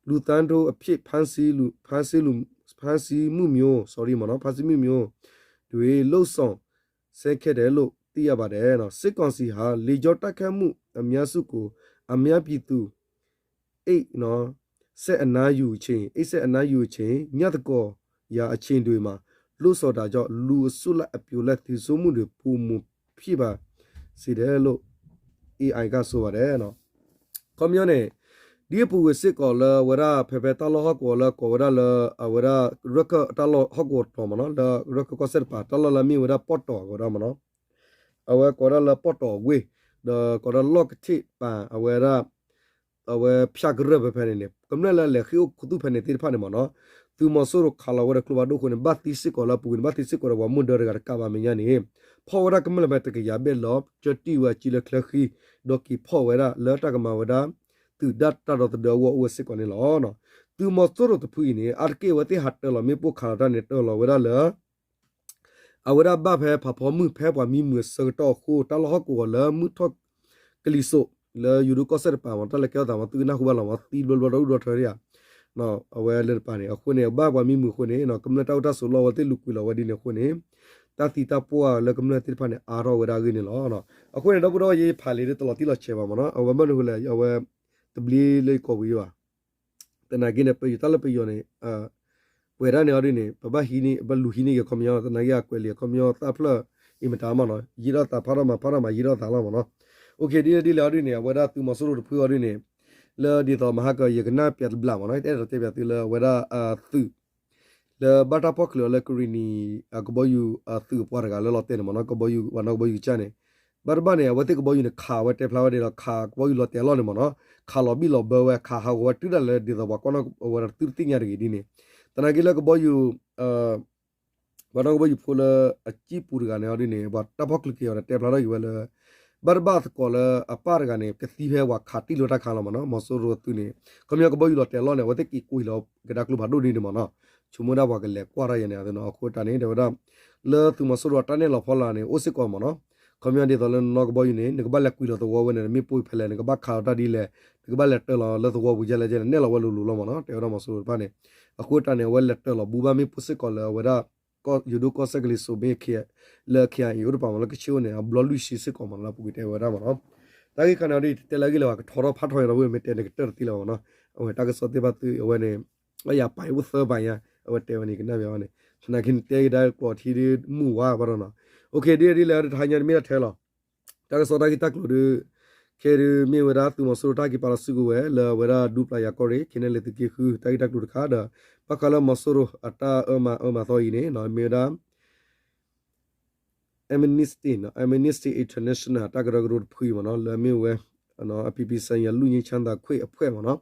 လူသတ်ထိုးအဖြစ် ဖမ်းဆီးလူ ဖမ်းဆီးလူ ဖမ်းဆီးမှုမျိုး sorry မ့ၢ်နော် ဖမ်းဆီးမှုမျိုး တွေ လုပ်ဆောင်ဆဲခဲ့တယ်လို့ သိရပါတယ်နော်။ စစ်ကောင်စီဟာ လေကြောင်းတိုက်ခိုက်မှု အများစုကို အများပြည်သူ အိပ်နော် ဆက်အနားယူချိန် အိပ်ဆက်အနားယူချိန် ညသန်းခေါင်ယံအချိန်တွေမှာ လုပ်ဆောင်တာကြောင့် လူအစုလိုက်အပြုံလိုက် သေဆုံးမှုတွေ ပိုမိုဖြစ်ပါစေတယ်လို့ AI က ဆိုပါတယ်နော်. ခီပညီန့ၣ် ဒ်အပူၤကွံာ်စ့ၢ်ကီးလၢအဝဲဒၣ် ဖဲဖဲတၢ်လီၢ်ဟီၣ်ကဝီၤလၢကိးဝဲဒၣ်လၢ အဝဲဒၣ် ရခၢၣ်တၢ်လီၢ်ဟီၣ်ကဝီၤတီၤမ့ၢ်နော် လၢရခၢၣ်ကီၢ်စဲၣ်တပၤ တၢ်လီၢ်လၢအမ့ၢ်ဝဲဒၣ်ပီၣ်တီၢ်အဂီၤဒၣ်မ့ၢ်နော် အဝဲကိးဒၣ်လၢပီၣ်တီၢ်ဝ့ၢ် ဒီးကိးဒၣ်လီၢ်ကထ့ၣ်ပၢ် အဝဲဒၣ် အဝဲဖၠးကရၢၢ်ဖဲဖဲန့ၣ်န့ၣ် ကမျၢၢ်လၢအလဲၤဃ့ၢ်အိၣ်ခူသူၣ်ဖဲန့ၣ်သ့ၣ်တဖၣ်န့ၣ်မ့ၢ်နော် သုးမီၤစိရိၤခးလီၤဝဲဒီးကျိဖးဒိၣ်အဃိန့ၣ် ဘၣ်သံစ့ၢ်ကီးလၢအပူၤကွံာ်န့ၣ် ဘၣ်သံစ့ၢ်ကီးဒီးပှၤမုၢ်ဒၢတဂၤတကးဘၣ်မဲာ်ညါန့ၣ် ဖီၣ်ဝဲဒၣ်ကမျၢၢ်ဖဲတကယၤဘျဲၣ်လီၤ ကၠၢတံၢ်ဝဲအစုလၢချၢဃံ ဒီးက့ၤဖီၣ်ဝဲဒၣ်လၢတၢ်ကမၤဝဲဒၣ် သုးဒၣ်တၢ်ဒီသဒၢအဂီၢ်အိၣ်ဝဲစ့ၢ်ကီးန့ၣ်လီၤ. သုးမီၤစိရိၤတဖုအံၤန့ၣ် အါတက့ၢ်အဝဲသ့ၣ်ဟးတၢၢ်လီၤမ့ၣ်ပိၢ်ခးလီၤတၢ်န့ၣ် တၢၢ်လီၤဝဲဒၣ်လၢ အဝဲဒၣ်ဘၣ်ဖဲဖးဖီမုၢ်ဖဲပှၤမံမုာ်အဆၢကတီၢ်အဃိ တၢ်လီၢ်ဟီၣ်ကဝီၤလၢမုၢ်ထီၣ်ကလံၤစိး လၢယိၤဒိၣ်ကီၢ်စဲၣ်တပၤမ့ၢ် တၢ်လဲၤကဲထီၣ်သးမ့ၢ် သုကနၢ်ဟူဘၣ်လီၤမ့ၢ် သံဘျီဘျီဒီဒူၣ်ဒီထၢဒံးဧါ အဝဲလၢတပၤန့ၣ် အဃိန့ၣ် ဘၣ်ပှၤမံမုာ်အဃိန့ၣ် ကမျၢၢ်တၢ်အိၣ်တၢ်ဆိးလီၢ်ဝဲသ့ၣ်လူၤကွံာ်လီၤဝဲဒ်န့ၣ်အဃိန့ၣ် တၢ်သံတၢ်ပှၢ်လၢကမျၢၢ်သ့ၣ်တဖၣ်န့ၣ် အါထီၣ်ဝဲဒၣ်အဂ့ၢ်န့ၣ်လီၤ. အဃိန့ၣ် ဒီပုၢ်ဒီဝဲၢ်ယဖးလံာ်ဒ်တလီၤတံၢ်လီၤဆဲးဘၣ်မ့ၢ်နီၤ အဝဲဘၣ်မနုၤဃိလဲၣ် အဝဲ တဘျ့လၢယကိးဝံၤဘၣ် သနာ်က့န့ၣ် ပယီၤတၢ်လၢပယီၤန့ၣ် ပှဲၤဒၣ်န့ၣ်အီၤဒ်န့ၣ် ပဘၣ်ဟံးန့ၢ် ပလူၤဟံးန့ၢ်က့ၤခီပညီ သနာ်က့အကွဲးလံာ်အခီပညီ သးဖျၢၣ် အံၤမတၤမ့ၢ်နီၤ ယံာ်ထီၣ်သးဖးထီၣ်မး ဖးထီၣ်မး ယံာ်ထီၣ်သးလီၤမ့ၢ်နီၤ. အိၣ်ခ့ ဒ်လဲၣ်ဒ်လဲၣ်အီၤဒ်န့ၣ် အဝဲဒၣ်သုးမီၤစိရိၤတဖုအီၤဒ်န့ၣ် လၢဒ်သိးမဟါကယကနၣ်ပၠးတဘျီမ့ၢ်နီၤ ယတအဲၣ်ဒိးတဲပၠးသုလၢအဝဲဒၣ်အသုး လၢဘၣ်တၢ်ဖီၣ်ချုးအီၤလၢကရံၣ်နံၤ အကဘီယူၤအသုးအပှၤတဂၤလၢလီၤတဲာ်န့ၣ်မ့ၢ်နီၤ ကဘီယူၤ ပှၤနီၣ်ကဘီယူၤကၢ်န့ၣ် ဘၣ်တဘၣ်န့ၣ် အဝဲသ့ၣ်ကဘီယူၤန့ၣ် ခးဝဲတဲဖျါဝဲဒ်လီၤ ခးကဘီယူၤလီၤတဲာ်အလီၢ်န့ၣ်မ့ၢ်နီၤ ခးလီၤဘံၣ်လီၤဘၢဝဲ ခးဟးဂီၤဝဲတုၤဒၣ်လဲာ်ဒ်သိးပှၤကွၢ်နီၣ်ဝဲဒၣ်တသုတသ့ၣ်ညါတဂ့ၤဒ်န့ၣ် သနာ်က့လၢကဘီယူၤ ပှၤနီၣ်ကဘီယူၤဖိလၢအစံၣ်ပူၤတဂၤန့ၣ်အီၤဒ်န့ၣ် ပှၤတၢ်ဖီၣ်ချုးက့ၤအီၤဒီးတဲဖျါထီၣ်က့ၤဝဲလၢ ဘၣ်တဘၣ်သကိးလၢအပၢ်တဂၤန့ၣ် ကသံဖဲပှၤခးတံၢ်လိာ်တၢ်ခါလီၤမ့ၢ်နီၤ မီၤစိရိၤအသုးန့ၣ် ခီပညီကဘီယူၤလီၤတဲာ်အလီၢ်န့ၣ် အဝဲသ့ၣ်က့ၤကွံာ်လီၤကဒါကျိဖးဒိၣ်ဒ်န့ၣ်မ့ၢ်နီၤ ဆိကမိၣ်ဒၣ်ပှၤကလဲၤကွၢ်တၢ်ယဲန့ၣ်အသးနီၤ အဃိတၢ်န့ၣ် တဲဝဲဒၣ် လၢသုးမီၤစိရိၤအတၢ်နဲၣ်လီၤဖီလာ်န့ၣ် အိၣ်စ့ၢ်ကီးမ့ၢ်နီၤ ခီပညီဒ်သိးလၢနီၣ်ကဘီယူၤန့ၣ် နကဘၣ်လဲၤကွံာ်လီၤသဝီဝဲန့ၣ် နမ့ၢ်ပိၢ်ဖဲလဲၣ် နကဘၣ်ခးလီၤတၢ်ဒ်လဲၣ် နကဘၣ်လဲၤတၢၢ်လီၤလၢသဝီပူၤယဲလဲၣ်ယဲလဲၣ် နဲၣ်လီၤဝဲလိၤလိၤလီၤမ့ၢ်နီၤ တဲဝဲဒၣ်မီၤစိရိၤတဖၣ်န့ၣ် အဃိတၢ်န့ၣ် အဝဲလဲၤတၢၢ်လီၤဘူးဘၣ်မ့ၣ်ပိၢ်စ့ၢ်ကီးလၢအဝဲဒၣ် ယိၤဒိၣ်ကီၢ်စဲၣ်ကလံၤစိးမ့ၢ် လၢ ခ့ၣ်အဲၣ်အံၤ အိၣ်တပၤမ့ၢ်လၢကဆ့ၣ်အိၣ်န့ၣ် အဘျီလွံၢ်ဆံစ့ၢ်ကီးမ့ၢ်နီၤ လၢပူၤကွံာ်တဲဝဲဒၣ်မ့ၢ်နီၤ တၢ်ဂ့ၢ်ခါန့ၣ်အီၤဒ် တဲလၢအဂ့ၢ်လၢပှၤကထီထီၣ်ဖးထီၣ်အံၤဒီး ဝဲမ့ၢ်တဲန့ၣ်ကတၢၢ်တသ့လၢၤဘၣ်မ့ၢ်နီၤ အဝဲတၢ်ကစီၣ်သ့ၣ်တဖၣ်သုအဝဲန့ၣ် လၢယၤပာ်အံၤအိၣ်သၢပၤညါ အဝဲတဲဝဲန့ၣ်ကနၣ်ဘၣ်ဝဲန့ၣ် သနာ်က့န့ၣ်တဲကဒါကျိးထံဒ်မုၢ်ဝါဘၣ်ဒီးနီၤ အိၣ်ခ့ ဒ်ဒ်လဲၣ်တဟါညါတမ့ၢ်တၢ်ထဲလီၤ တၢ်ကစီၣ်တၢ်ဂ့ၢ်တၢ်ကျိၤဒီး ခဲဒုးမ့ၢ်ဝဲဒၣ်သုးမီၤစိရိၤတၢ်က့ၤပာ်လီၤစုကဝဲၤ လၢအဝဲဒၣ်ဒူပျၤယၤကီၢ်ရ့ၣ် ခ့နဲၣ်လ့ၤသုးက့ဃု တၢ်ဂ့ၢ်တၢ်ကျိၤတခါဒီး ဘၣ်ဃးလၢမီၤစိရိၤအတၢ်အၢမၤအၢမၤသီအံၤန့ၣ် မ့ၢ်ဝဲဒၣ် Amnesty International တၢ်ကရၢကရိတဖုအံၤမ့ၢ်နီၤ လၢအမ့ၢ်ဝဲ အပြည်ပြည်ဆိုင်ရာ လွတ်ငြိမ်းချမ်းသာခွင့်အဖွဲ့မ့ၢ်နီၤ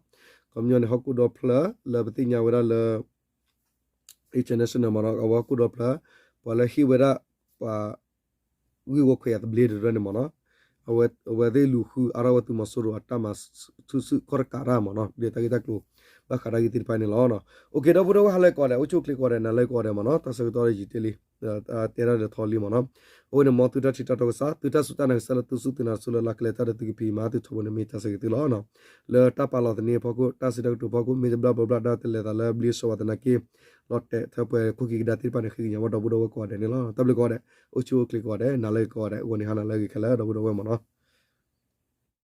ခီပညီန့ၣ် ဟီၣ်ခိၣ်ဒီဖျၢၣ်လၢပသ့ၣ်ညါဝဲဒၣ်လၢ international မ့ၢ်နီၤ အဝဲဟီၣ်ခိၣ်ဒီဖျၢၣ် ပှၤလၢဟ့ၣ်ဝဲဒၣ် ပှၤဂ့ၢ်ဝီခွဲးယာ်သဘျ့တရၢန့ၣ်မ့ၢ်နီၤ အဝဲသ့ၣ်လူၤဃုအါထီၣ်ဝဲသုးမီၤစိရိၤအတၢ်မၤဆူၣ်စုၣ်ခီၣ်တကးတၢ်မ့ၢ်နီၤ ဒ်တၢ်ဂ့ၢ်တၢ်ကျိၤ ဘၣ်ဃးတၢ်ဂ့ၢ်သ့ၣ်တဖၣ်န့ၣ်လီၤ. အိၣ်ခ့ ဒီပုၢ်ဒီဝဲၢ်ဟါလၢကိးဂၤဒဲး အိၣ်ဆူၣ်အိၣ်ချ့ကိးဂၤဒဲး နၤလၢကိးဂၤဒဲးမ့ၢ်နီၤ တၢ်ဆၢကတီၢ်ယံာ်တ့ၢ်လံ တဲဒၣ်ဒီးထီလံမ့ၢ်နီၤ အဝဲန့ၣ်မ်သုတၢ်ထံၣ်တၢ်တီကစၢ် သုတၢ်စူၢ်တၢ်နာ်ကစၢ်လၢသုစူၢ်သုနာ်ဆိလၢလၢ်ကျဲတၢ်ဒီးသုကဖံးမၤသုထီဘိန့ၣ်မ့ၢ်တၢ်ဆၢဂ့ၤသုလီၤ. လၢတၢ်ပာ်လီၤသန့အဖီခိၣ် တၢ်စံးတၢ်ကတိၤဖီခိၣ် မ့ၢ်တဘျီဘျီဘျီဒၣ်တလဲၤသးလၢဘျ့စီဝါသနာ်က့ လီၤတဲာ်ထၢပှဲၤခိၣ်ခံကဒါသ့ၣ်တဖၣ်န့ၣ် ဃ့ကညးဝဲဒီပုၢ်ဒီဝဲၢ်ကိးဂၤဒဲးန့ၣ်လီၤ. တၢ်ဘျုးကိးဂၤဒဲး အိၣ်ဆူၣ်အိၣ်ချ့ကိးဂၤဒဲး နၤလၢကိးဂၤဒဲး ဂီၤနံၤဟါနၤလၢအဂ့ၤခဲလၢာ် ဒီပုၢ်ဒီဝဲၢ်မ့ၢ်နီၤ